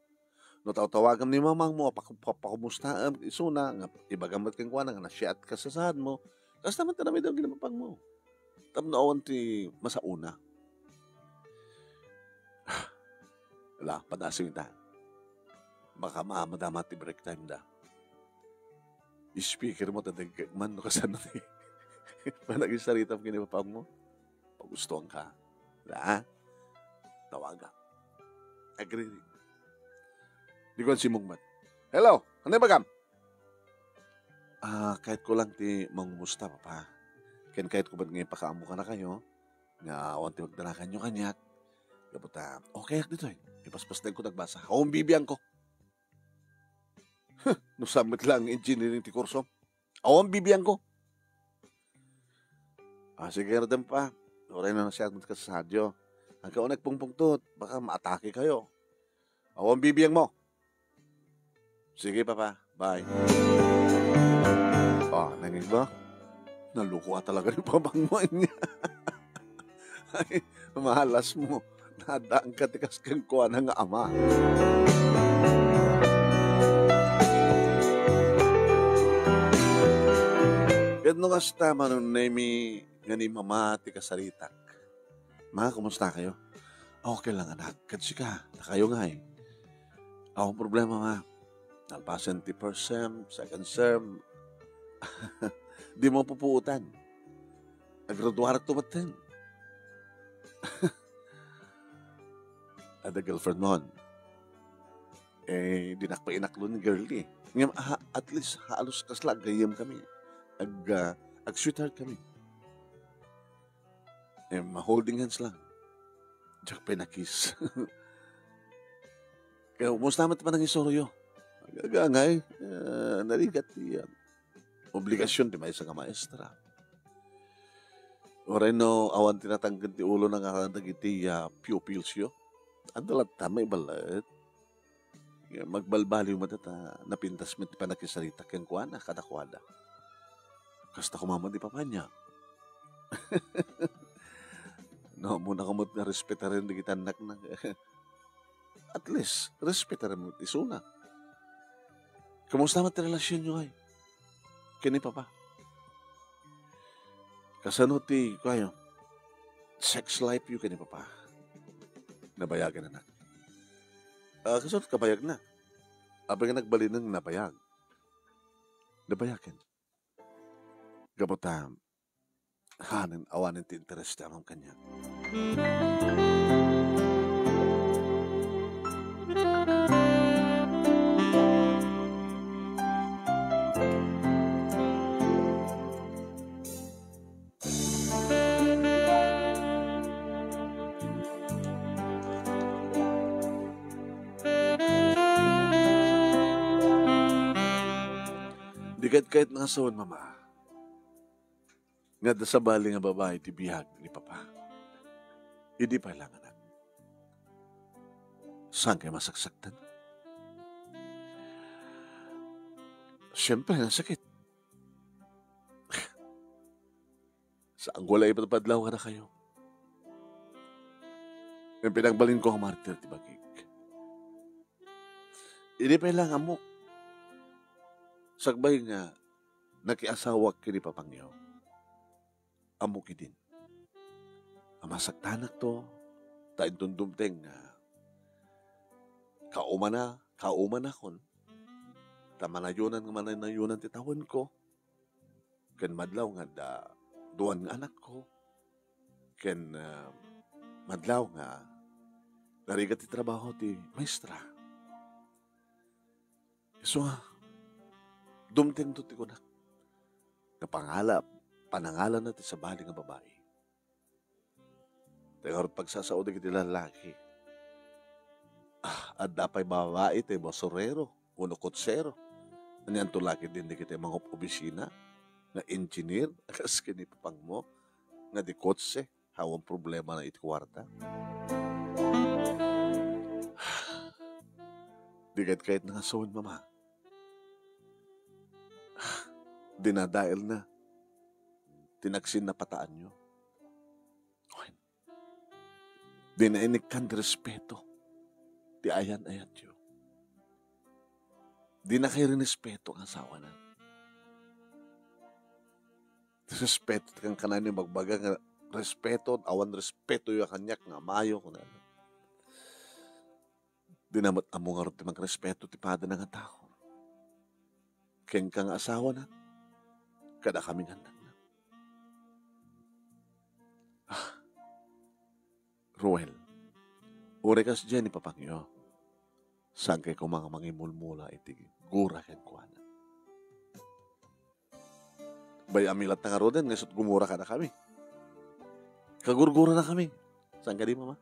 No tawtawagam ni mamangmo, paku-, pa-, pakumustaam isuna, nga ibagam met kenkuana nga nasiatka sa saadmo, kasta met aramidem ken ni papangmo. Tapno awan ti masaona. Ala, padasing ta. Baka ma-, madama ti break time da. Speaker mo, tadag man, no, kasano ti panagisaritam ken ni papangmo? Pagustuanka. La? Tawaga. Agree. Di ko simungbat. Hello, ano bagam? Ah, kayat ko lang ti mangumusta, Papa. Ken kayat ko met nga ipakaammo kadakayo nga awan ti pagdanakanyo kaniak. Gapu ta, okay ak ditoy. Ipaspasdeng ko nagbasa. Awan bibiang ko. Huh, no saan met lang engineering ti kurso. Awan bibiang ko. Ah, sige, Ardem pa. Uray na siya agkasasadyo. Agka unay pungpungtot, baka maatake kayo. Awan bibiang mo. Sige, Papa. Bye. Ah, nangig ba? Naluko ka talaga ni Papang mo niya. Ay, malas mo. Nadaan ka ti kas kenkuana nga ama. Ket no kasta, Manong Nemy, nga ni Mama ti kasaritak. Ma, kumusta kayo? Okay lang, anak. Ket sika, dakayo ngay? Awan problema, Ma. Nalpasen ti first sem, second sem. Di mo pupuotan. Agraduarak to batten. Ada girlfriend mon. Eh, dinak pa inaklo ni girlie. Ngem, ah, at least, halos kasla gayyem kami. Ag, ah, ag-sweetheart kami. Eh, ma-holding hands lang. Diak pa inakiss. Kaya, kumusta met panangistoryo? Agangay, ah, narigat ti, ah, obligasion ti maysa nga maestra. Uray no awan ti natangken ti ulona nga dagiti, ah, pupilsyo, adda latta maiballet. Magbalbaliw met ta napintas met ti pannakisarita kenkuana kadakuada. Kasta koma met ni Papa ania. No, ammona koma met nga respetaren dagiti annakna. At least, respetaren met isuna. Kumusta met ti relasionyo, ay? Ken ni Papa? Kasano ti, kuayo, sex life yo ken ni Papa? Nabayagen, anak. Ah, kasano ti kabayagna? Apay nga nagbalinen nga nabayag? Nabayagen. Gapu ta, hanen awanen ti interes ti amam kaniak. Di kayat-kayatna nga sawen, Mama, nga adda sabali nga babai ti biag ni Papa. Idi pay la, anak. Saan kay masaksaktan? Siyempre, nasakit. Saanko la ipadpadlaw kadakayo. Ngem pinagbalinko nga martir ti bagik. Idi pay la nga ammok, sakbay nga nakiasawak ken ni Papangyo, ammok idin a masaktanakto, ta inton dumteng nga kaumana, kaumanakon, ta manayonan nga manayonan ti tawenko, ken madlaw nga adda duan nga anakko, ken, ah, madlaw nga narigat ti trabaho ti maestra. Isu nga, dumtengto ti kunak. Nga pangala-, panangalana ti sabali nga babai. Tay ngarud pagsasao dagiti lallaki. Ah, adda pay babai tay basurero wenno kotsero. Anianto la ketdin dagiti mangob-obisina nga engineer, kas ken ni papangmo, nga di kotse, awan problemana iti kuarta. Di kayat-kayatna nga sawen, Mama. Dinadaelna ti nagsinnapataanyo. Wen, dina inikkan ti respeto ti ayan-ayatyo. Dina kay rinespeto nga asawana. Ti respeto ti kankanayon, ibagbaga nga respeto, awan respetoyo a kaniak nga amayo, kunana. Dina met ammo ngarud ti mangrespeto ti padana nga tao kenka nga asawana, kadakami nga annakna. Ah, Ruel, uray kasdiay ni papangyo, saankay koma nga mangimulmula iti gura kenkuana. Bay-ami latta ngaruden nga isut' gumura kadakami. Kagurguranakami. Saan kadi, Mama?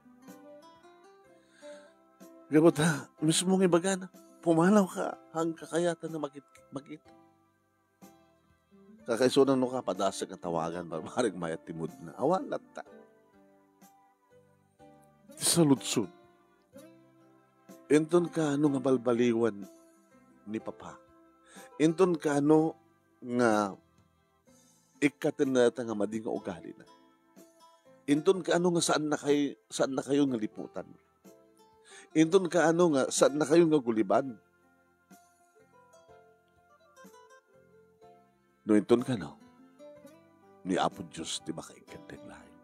Gapu ta, mismo nga ibagana, pumanawka, haan kakayatanna makit-, makita. Kakaisuna no kapadasek nga tawagan, barbareng mayat ti moodna. Awan latta. Ti saludsod. Inton kaano nga balbaliwan ni Papa. Inton kaano nga ikkatenna dayta nga madi nga ugalina. Inton kaano nga saannakay-, saannakayo nga liputan. Inton kaano nga saannakayo nga guliban. No inton kaano, ni Apo Dios ti makaikeddeng laeng.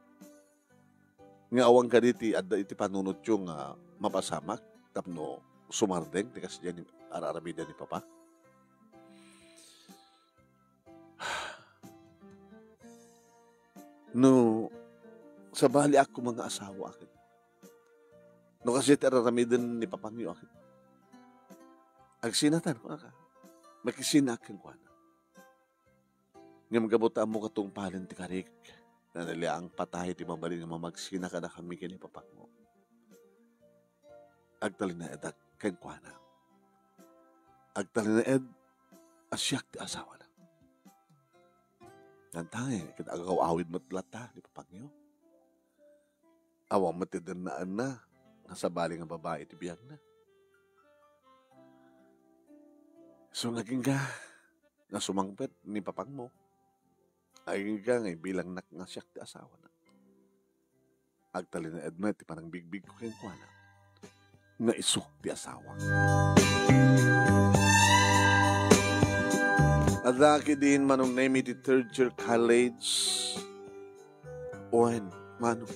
Nga awan kadi ti adda iti panunotyo nga mapasamak tapno sumardeng ti kasdiay nga ar-aramiden ni Papa? No sabaliak koma nga asawa, ket no kasdiay ti ar-aramiden ni papangyo, ket agsinatan, kunaka. Makisinaak kenkuana. Ngem gapu ta ammok a tungpalen ti karik, naliliang patay ti mabalin nga mamagsina kadakami ken ni papangmo. Agtalinaedak kenkuana. Agtalinaed a siak ti asawana. Nganta, eh, ket agaw-awid met latta ni papangyo. Awan met ti dennaenna nga sabali nga babai iti biagna. So, nga agingga nga sumangpet ni papangmo, agingga nga ibilangnak nga siak ti asawana. Agtalinaed met ti panangbigbigko kenkuana nga isu ti asawa. Adda ketdin Manong Nemi ti third year college. Wen, Manong.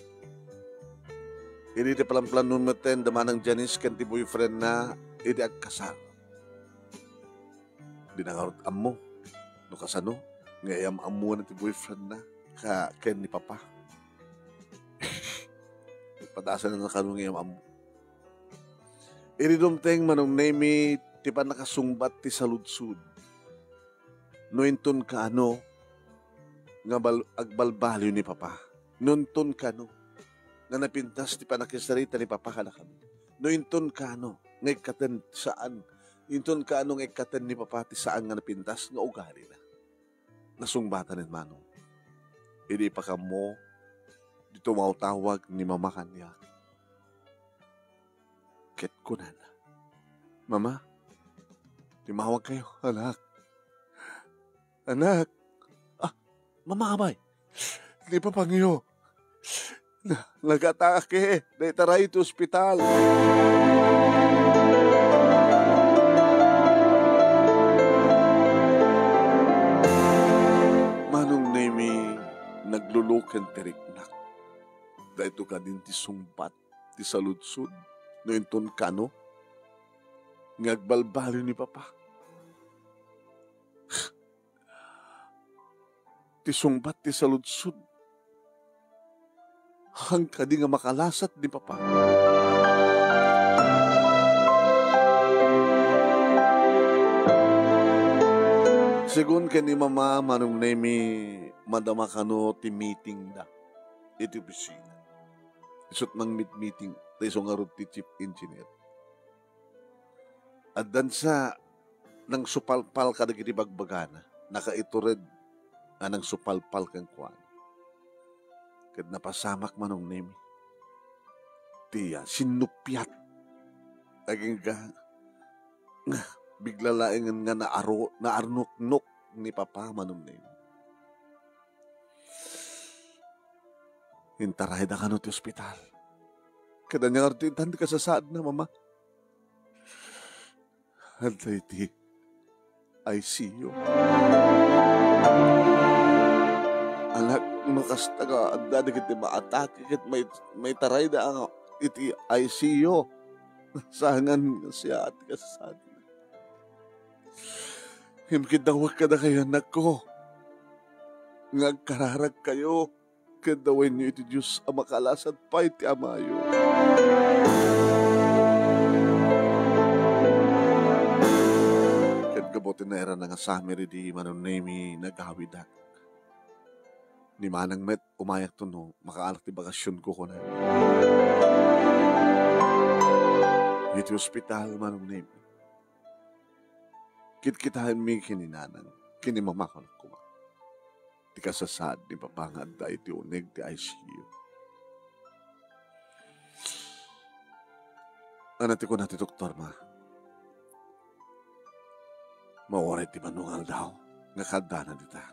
Idi ti palamplanon metten da Manang Janice ken ti boyfriendna idi agkasar. Dina ngarud ammo no kasano nga iyam-ammoan ti boyfriendna ka ken ni Papa. Padasan na kano nga iyam-ammo. Idi dumteng Manong Nemi ti pannakasungbat ti saludsod. No inton kaano nga bal-, agbalbaliw ni Papa. No inton kaano nga napintas ti pannakisarita ni Papa kadakami. No inton kaano nga ikkaten saan, inton kaano nga ikkaten ni Papa ti saan nga napintas nga ugalina. Nasungbatan ni Manong. Idi ipakammo, di tumawtawag ni Mama kaniak. Ket kunana, "Mama, timawag kayo, anak." "Anak." "Ah, Mama, abay, ni papangyo. Na, nagatake, naitaray iti ospital." Manong Nemi, nagluluken ti riknak. Dayto kadin ti sungbat ti saludsod no inton kano nga agbalbaliw ni Papa. Ti sungbat ti saludsod, han kadi nga makalasat ni Papa. Segun ken ni Mama, Manong Nemi, madama kano ti meeting da iti opisina. Isut' nangmeet-meeting, ta isu ngarud ti chief engineer. Addan sa nangsupalpal kadagiti bagbagana, nakaitured a nangsupalpal kenkuana. Ket napasamak, Manong Nemi, ti, ah, sinnupiat. Agingga nga bigla laengen nga naaro-, naarnuknok ni Papa, Manong Nemi. Intarayda kano ti ospital. Ket ania ngarud ti intan ti kasasaadna, Mama? Adda iti I C U. Anak, no kasta nga adda dagiti maatake ket may-, maitarayda iti I C U. Nasangan nga siak ti kasasaadna. Ngem kiddawek kadakayo, anakko, nga agkararagkayo. Ket dawenyo iti Dios a makalasat pay ti amayo. Ket gapu ti nairana nga summer idi Manong Nemi nagawidak. Ni Manang met umayakto no makaalak ti bakasionko, kuna. Iti ospital, Manong Nemi, kitkitaenmi ken ni Nanang, ken ni Mama, kunak koma. Ti kasasaad ni Papa nga adda iti uneg ti I C U. Ania ti kuna ti doktor, Ma? Mauray ti mano nga aldaw nga kaaddana dita.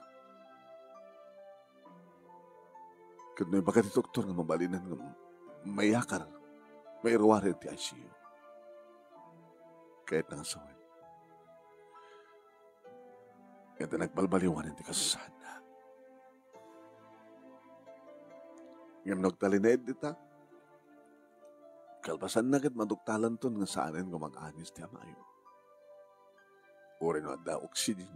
Ket no ibaga ti doktor nga mabalinan nga mayakar, mairuar iti I C U. Kayatna nga sawen, nga adda nagbalbaliwan iti kasasaadna. Ngem no agtalinaed dita, kalpasanna ket maduktalanton nga saanen nga mag-anis ti amayo. Uray no adda oxygen,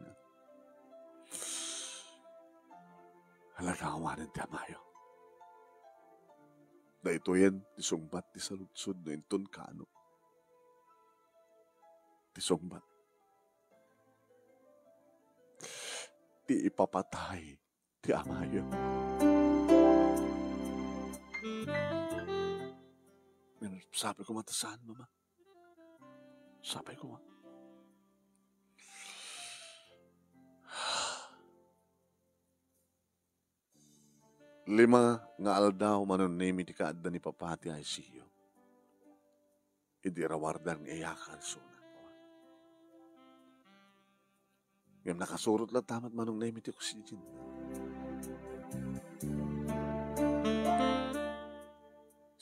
alagawanen ti amayo. Daytoyen ti sungbat ti saludsod no inton kano. Ti sungbat ti ipapatay ti amayo. Sapay koma ta saan, Mama. Sapay koma. Lima nga aldaw, Manong Nemi, ti kaadda ni Papa ti I C U. Idi rawardan nga iyakan, sunak. Ngem nakasurot latta met, Manong Nemi, ti oxygen.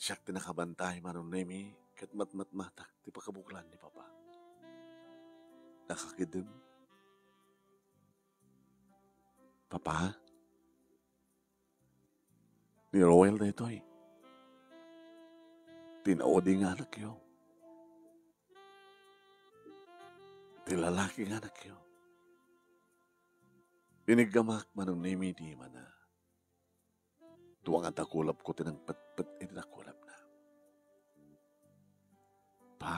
Siak ti nakabantay, Manong Nemi, ket matmatmatak ti pakabuklan ni Papa. Nakakidem. Papa? Ni Roel daytoy. Ti naudi nga anakyo. Ti lalaki nga anakyo. Iniggamak, Manong Nemi, di mana. Dua nga dakulapko ti nangpetpet iti dakulapna. Pa,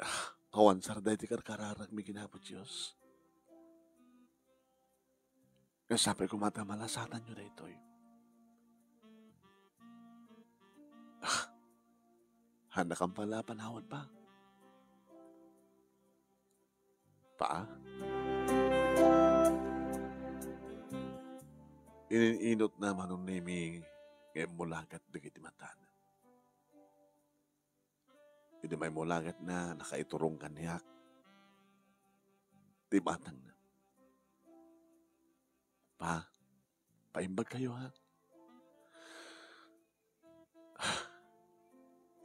ah, awan sarday ti karkararagmi ken Apo Dios. Nga sapay koma ta malasatanyo daytoy. Ah, handa kam pala a panawad, Pa. Pa? Inin-inot na, Manong Nemi, nga immulagat dagiti matana. Idi maimmulagatna, nakaiturong kaniak ti batangna. Pa, paimbagkayo, ha?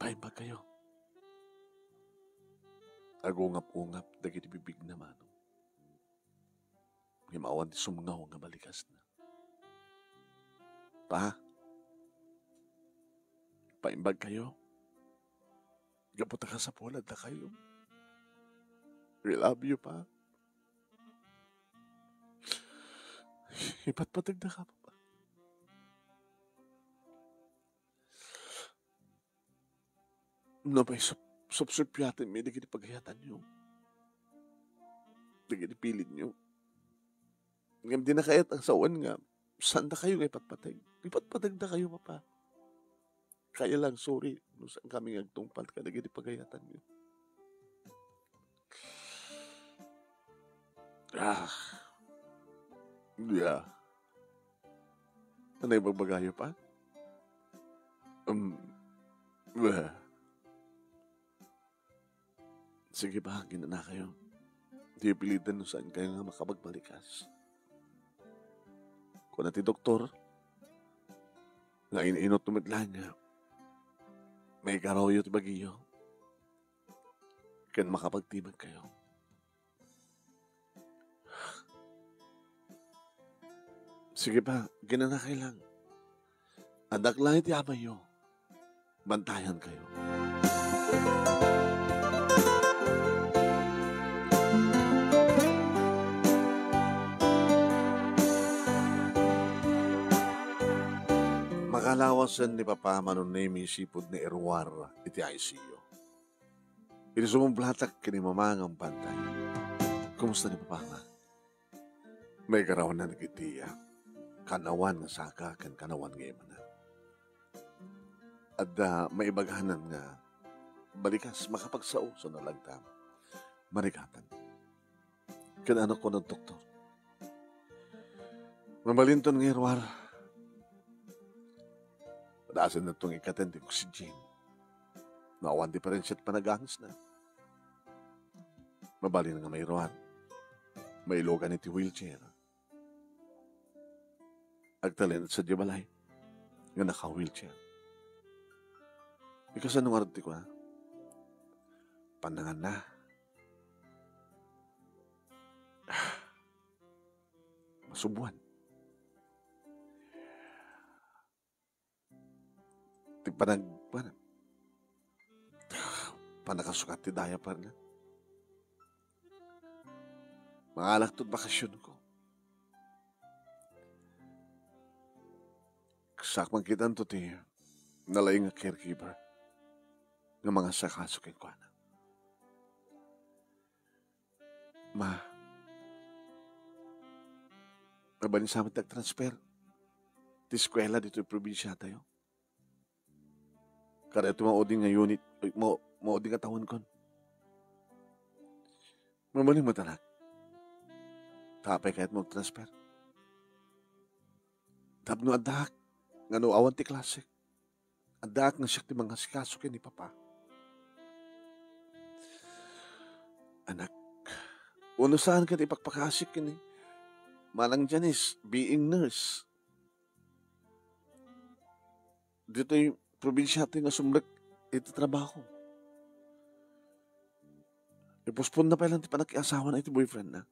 Paimbagkayo. Agungap-ungap dagiti bibigna, Manong. Ngem awan ti sumngaw nga balikasna. Pa, paimbagkayo. Gapu ta kasapulan dakayo. We love you, Pa. Ipatpateg daka, Papa. Nupay sup-, supsuppiatenmi dagiti pagayatanyo, dagiti pilitnyo. Ngem dina kayat a sawen nga saan dakayo nga ipatpateg. Ipatpateg dakayo, Papa. Kaya lang, sorry, no saan kami nga agtungpal kadagiti pagayatanyo. Ah. Yeah. Ano yung magbagayo pa? Um, well, sige pa, ginanakayo. Di pilitan no saan kayo nga makapagbalikas. Kuna ti doktor, nga in-inot met lang nga may karaoyo ti bagiyo. Ken makapagtibag kayo. Sige pa, ginanakay lang. Adda lang iti amayyo. Bantayan kayo. Makalawasen ni Papa Manong Nemi sipud ni Erwar iti I C U. Idi sumublatak ken ni Mama nga umbantay. Kumusta ni Papa, Ma? Maigaraw na dagiti, ah, kanawan nga saka ken kanawan nga imana. Adda maibaganan nga balikas makapagsao sa nalagda. Marigatan. Ken ano kuno doktor? Mabalinton nga irwar. Padasen na itong ikaten ti oxygen. No awan diferensya ti panagangisna. Mabalin nga mairuar. Mailugan iti wheelchair. Agtalinaed sadiay balay nga naka-wheelchair. Ikasano ngarud ti kuna? Panangan na. Masubuan. Ti panag-, pan-, panakasukat ti diaper na. Mangalak to bakasyon ko. Sak man kitan to ti nalaing nga caregiver nga mangasakaso kenkuana. Ma, mabalin sa met ti agtransfer ti eskuela ditoy probinsia tayo. Kada ito maudi nga unit, ay, ma-, maudi nga tawenkon. Mabalin met, anak. Apay kayatmo agtransfer? Tapno addaak nga no awan ti klasek, addaak nga siak ti mangasikaso ken ni Papa. Anak, uno saan ket ipakpakasik ken ni Manang Janice, being nurse. Ditoy probinsia ti nga sumrek iti trabaho. Iposponna pay lang ti panakiasawana iti boyfriend na.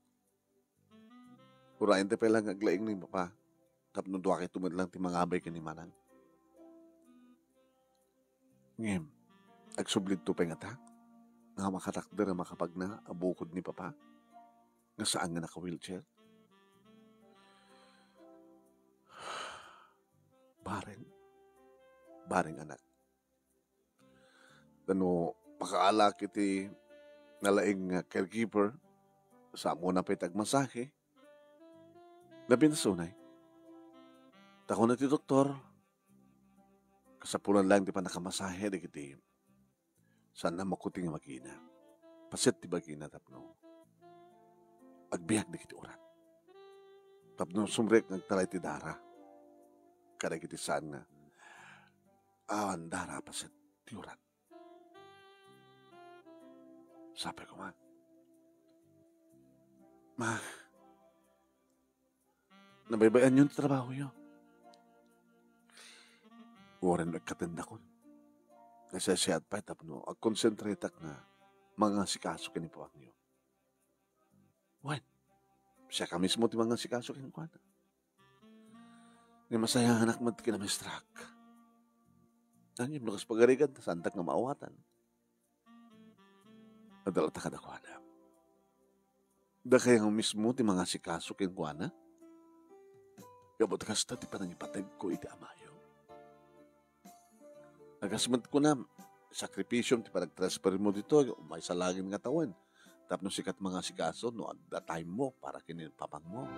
Urayen ti pay lang nga aglaing ni Papa, tapno dua kayto met lang ti mangabay ken ni Manang. Ngem, agsubli dito pay ngata nga makatakder a makapagna a bukod ni Papa, nga saan nga naka-wheelchair. Bareng, bareng, anak. Tapno pakaalak iti nalaing nga caregiver, sa muna pay ti agmasahe, napintas unay. Ta kuna ti doktor, kasapulan lang ti pannakamasahe dagiti saan a makuti nga bagina. Paset ti bagina tapno agbiag dagiti urat. Tapno sumrek nga agtaray ti dara kadagiti saan nga awan dara a paset ti urat. Sapay koma, Ma, nabaybay-anyon ti trabahoyo. Uray no ikkatendakon, naseseat pay tapno agkonsentretak nga mangasikaso ken ni Papangyo. Wen, siak a mismo ti mangasikaso kenkuana. Ngem masayanak met ti kinamaestrak. Ngem no kas pagarigan, saantak nga maawatan. Adda latta kadakuada. Dakay nga mismo ti mangasikaso kenkuana. Gapu ta kasta ti panangipategko iti amayo. Agas met kunam, sakripisiom ti panagtransfermo ditoy, maysa laeng nga tawen. Tapno sika ti mangasikaso no adda time mo para ken ni Papangmo.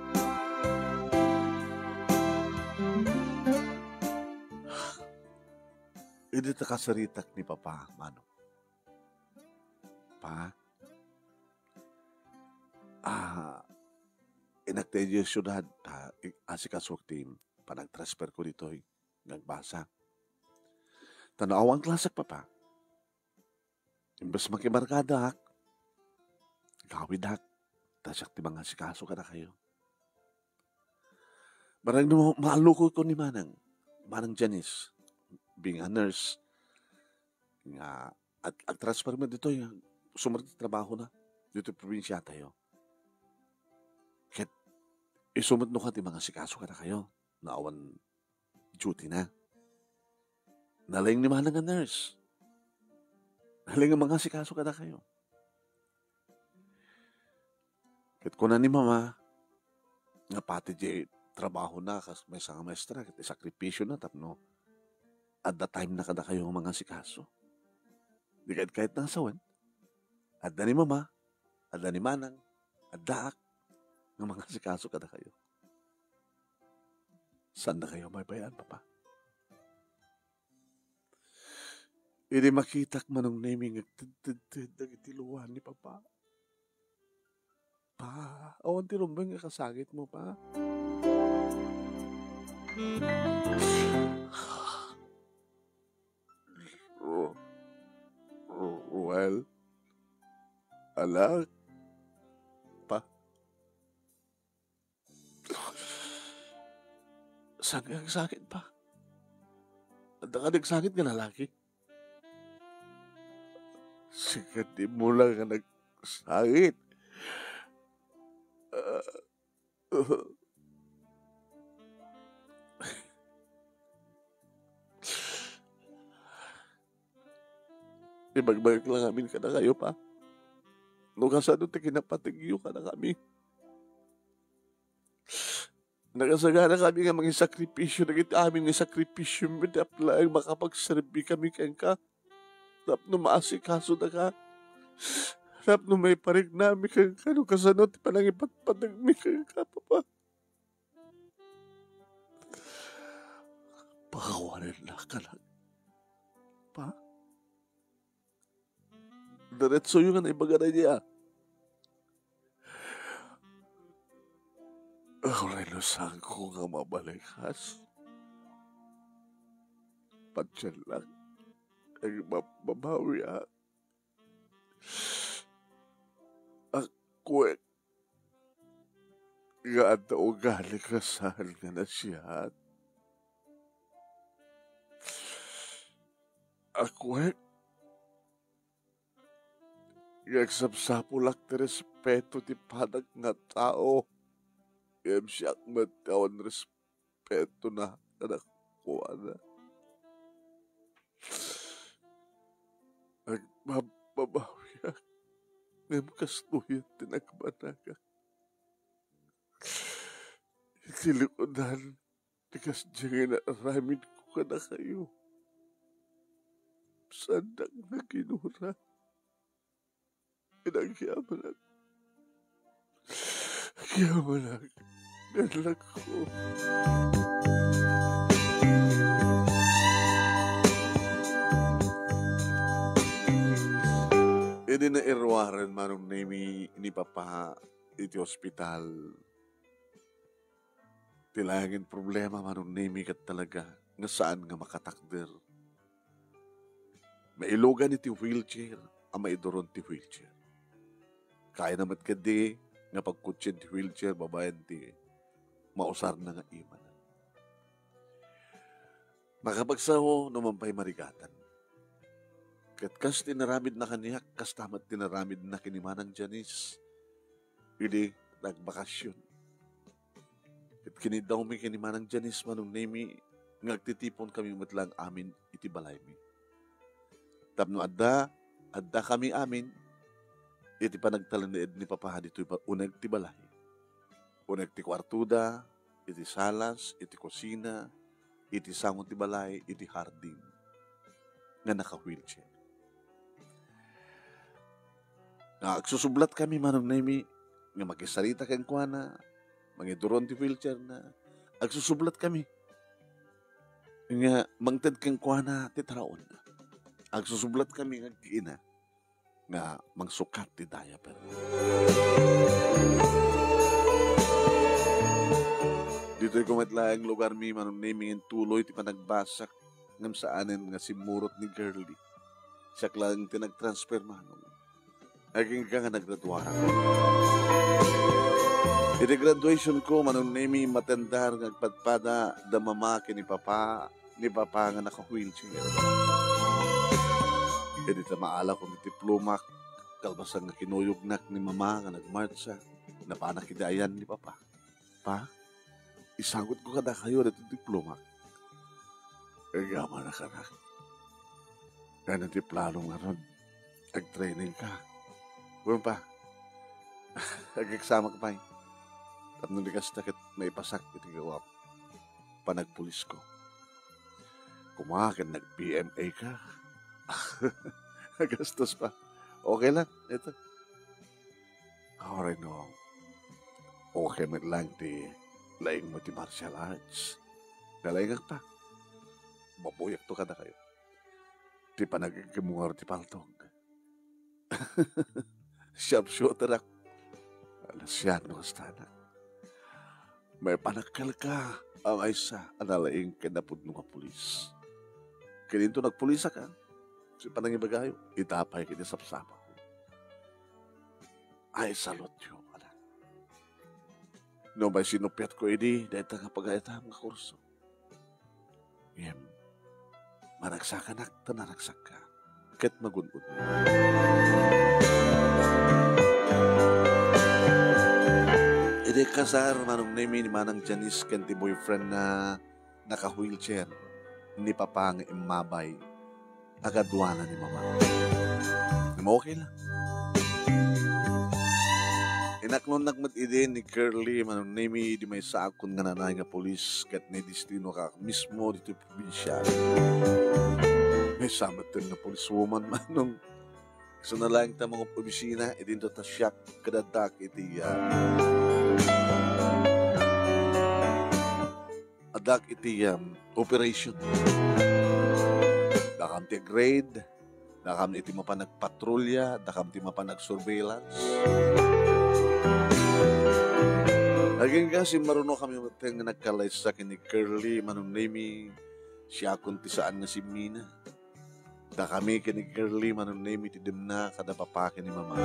Idi ta kasaritak ni Papa, Manong. Pa, ah, innak ta idiay siudad, ta i-, asikasok ti panagtransfer ko ditoy nga agbasa. Ta no awan klasek, Papa, imbes makibarkadak, gawidak, ta siak ti mangasikaso kadakayo. Barang no maalukoyko ni Manang, Manang Janice, being a nurse, nga ag-, agtransfer met ditoy, sumrek ti trabahona ditoy probinsiatayo. Ket isu met no kua ti mangasikaso kadakayo, no awan duty na. Nalaing ni Manang a nurse. Nalaing a mangasikaso kadakayo. Ket kuna ni Mama, nga pati diay trabahona kas maysa nga maestra, ket isakripisiona tapno adda time na kadakayo nga mangasikaso. Di kayat-kayat na nga sawen, adda ni Mama, adda ni Manang, addaak, nga mangasikaso kadakayo. Saan dakayo mabaybayan, Papa? Idi makitak, Manong Nemi, nga agtedtedted dagiti luan ni Papa. Pa, awan ti rumbeng nga kasakitmo, Pa. Ru-, Ru-, Ruel, anak, Pa. Saan nga agsakit, Pa? Adda kadi agsakit nga lalaki? Sika ti mula nga nagsakit. Ah, Ibagbaga lang amin kadakayo, Pa. No kasano ti kinapategyo kadakami. Nakasagana kami nga mangisakripisyo dagiti amin nga sakripisyo, iti apay laeng makapagserbi kami kenka tapno maasikaso daka. Tapno maipariknami kenka no kasano ti panangipatpategmi kenka, Papa. Pakawanen la, kanak. Pa? Diretsoyo nga naibaga daydi, a. Aguray no saanko nga mabalikas. Patien lang. Ay, mab-, mabawiak. Aguray nga adda ugali nga saan nga nasiat. Aguray nga agsapsapulak ti respeto ti panak nga tao. Ngem siak met ti awan respetona kadakuada. Agbababawiak, ngem kastoyen ti nagbanagak. Iti likudan ti kasdiay nga inaramidko kadakayo, saandak nga ginura. Inagyamanak. Agyamanak. Nga anak ko. Idi nairuaren Manong Nemi ni Papa iti ospital, ti laeng nga problema Manong Nemi ket talaga nga saan nga makatakder. Mailugan iti wheelchair a maiduron ti wheelchair. Kayana met ketdi nga pagkutsien ti wheelchair babaen ti mausarna nga imana. Makapagsao no man pay marigatan. Ket kas ti inaramidna kaniak, kasta met ti inaramidna ken ni Manang Janice idi nagbakasyon. Ket kiniddawmi ken ni Manang Janice, Manong Nemi, nga agtitiponkami met laeng amin iti balaymi. Tapno adda, addakami amin iti panagtalinaed ni Papa ditoy ba-, uneg ti balay. Uneg ti kuartoda, iti salas, iti kusina, iti sango ti balay, iti hardin nga naka-wheelchair. Nga agsusublatkami, Manong Nemi, nga makisarita kenkuana, mangiduron ti wheelchairna. Agsusublatkami nga mangted kenkuana ti taraonna. Agsusublatkami nga agkiina nga mangsukat ti diaper. Ditoy ko met laeng lugarmi, Manong Nemi, nga intuloy ti panagbasak ngem saanen nga simmurot ni Girlie. Siak laeng ti nagtransfer, Manong. Agingga nga nagraduarak. Iti graduation ko, Manong Nemi, matendar nga agpadpada da Mama ken ni Papa, ni Papa nga naka-wheelchair. Idi ta maalak ti diplomak, kalpasan nga kinuyognak ni Mama nga nagmartsa, napanak idi ayan ni Papa. Pa, isagutko kadakayo daytoy diplomak. Agyamanak, anak. Ania ti planom ngarud? Agtraining ka. Wen pa, ageksamak pay. Tapno di kasta ket maipasak iti gawam. Panagpulisko. Koma ken nag-P M A ka. Gastos pa. Okay lang. Ito. Aray no, okay met lang ti laingmo ti martial arts. Nalaingak ta. Mabuyakto kadakayo. Ti panagigimong ti paltog. Sharpshooterak. Ala, siak no kastana. Maipanakkelka a maysa a nalaing ken napudno nga pulis. Ken inton nagpulisaka, ti panangibagayo, ita pay ket sapsapako. I salute you, anak. No may sinuppiatko idi dayta nga pagayatam nga kurso. Ngem, managsakanak ta nanagsakka, ket magun-od. Idi kasar, Manong Nemi, ni Manang Janice ken ti boyfriend na naka-wheelchair ni Papa nga immabay. Agaduana ni Mama. Ngem okay lang. Inaklonnak met idi ni Curly, Manong Nemi, idi maysaak kun nga nanay nga pulis ket naidestinoka mismo ditoy probinsia. Maysa met nga policewoman, Manong. Isu na laeng ta mangop-obisina, idinto ta siak kadagdak iti, ah, addak iti, um, operation. Dakam ti grade, dakam iti mapan nagpatrolya, dakam ti mapan nagsurveillance. Agingga, simmarunokami metten nga nagkalaysa ken ni Curly, Manong Nemi, siakon ti saan nga simmina. Dakami ken ni Curly, Manong Nemi, ti demna kada papa ken ni mama.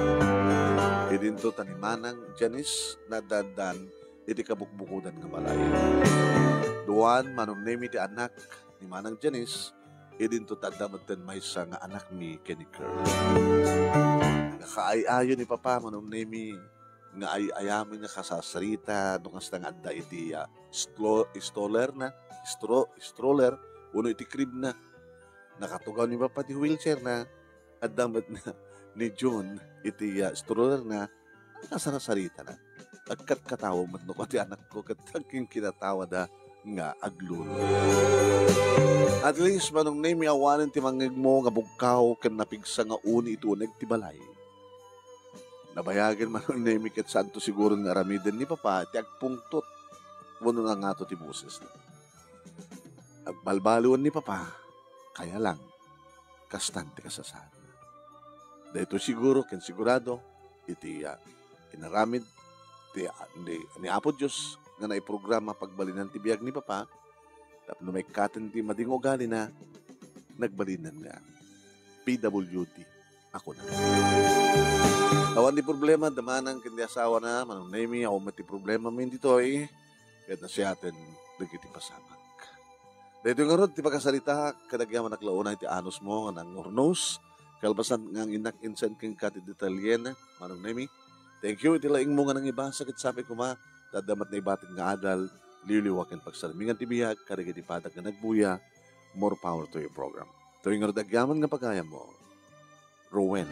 Idinto ta ni Manang Janice naaddan iti kabukbukodan nga balay. Duan, Manong Nemi, ti anak ni Manang Janice, idinto ta adda metten maysa nga anakmi ken ni Curly. Nakaay-ayo ni papa, Manong Nemi, nga ay-ayamen nga kasasarita no kasta nga adda iti, ah, stro-, stroller na, stro-, stroller, wenno iti crib na. Nakatugaw ni papa ti wheelchair na, adda met na ni June iti, ah, stroller na, kasarasarita na. Agkatkatawa met no ti anakko ket agkinkinatawa da nga aglolo. At least, Manong Nemi, awanen ti mangngegmo nga bugkaw ken napigsa nga uni iti uneg ti balay. Nabayagen, Manong Nemi, ket saanto siguro nga aramiden ni papa ti agpungtot wenno nangato ti bosesna. Agbalbaliwen ni papa, kaya lang, kastan ti kasasaadna. Daytoy siguro ken sigurado iti, ah, inaramid ti, ni, ni Apo Dios nga naiprograma pagbalinan ti biag ni papa, tapno maikkaten ti madi nga ugalina, nagbalinan nga P W D a kuna. Awan ti problema da Manang ken ti asawana, Manong Nemi, awan met ti problema min ditoy, ket nasiaten dagiti pasamak. Daytoy ngarud ti pakasarita kadagiti anak la unay ti anusmo nga nangurnos, kalpasan nga innak insan kenka ti detalyena, Manong Nemi. Thank you iti laingmo nga nangibasa ket sapay koma, ta adda met naibatik nga adal, liwliwa ken pagsarmingan ti biag kadagiti padak nga nagbuya, more power to your program. Toy ngarud agyaman nga pagayammo, Rowen.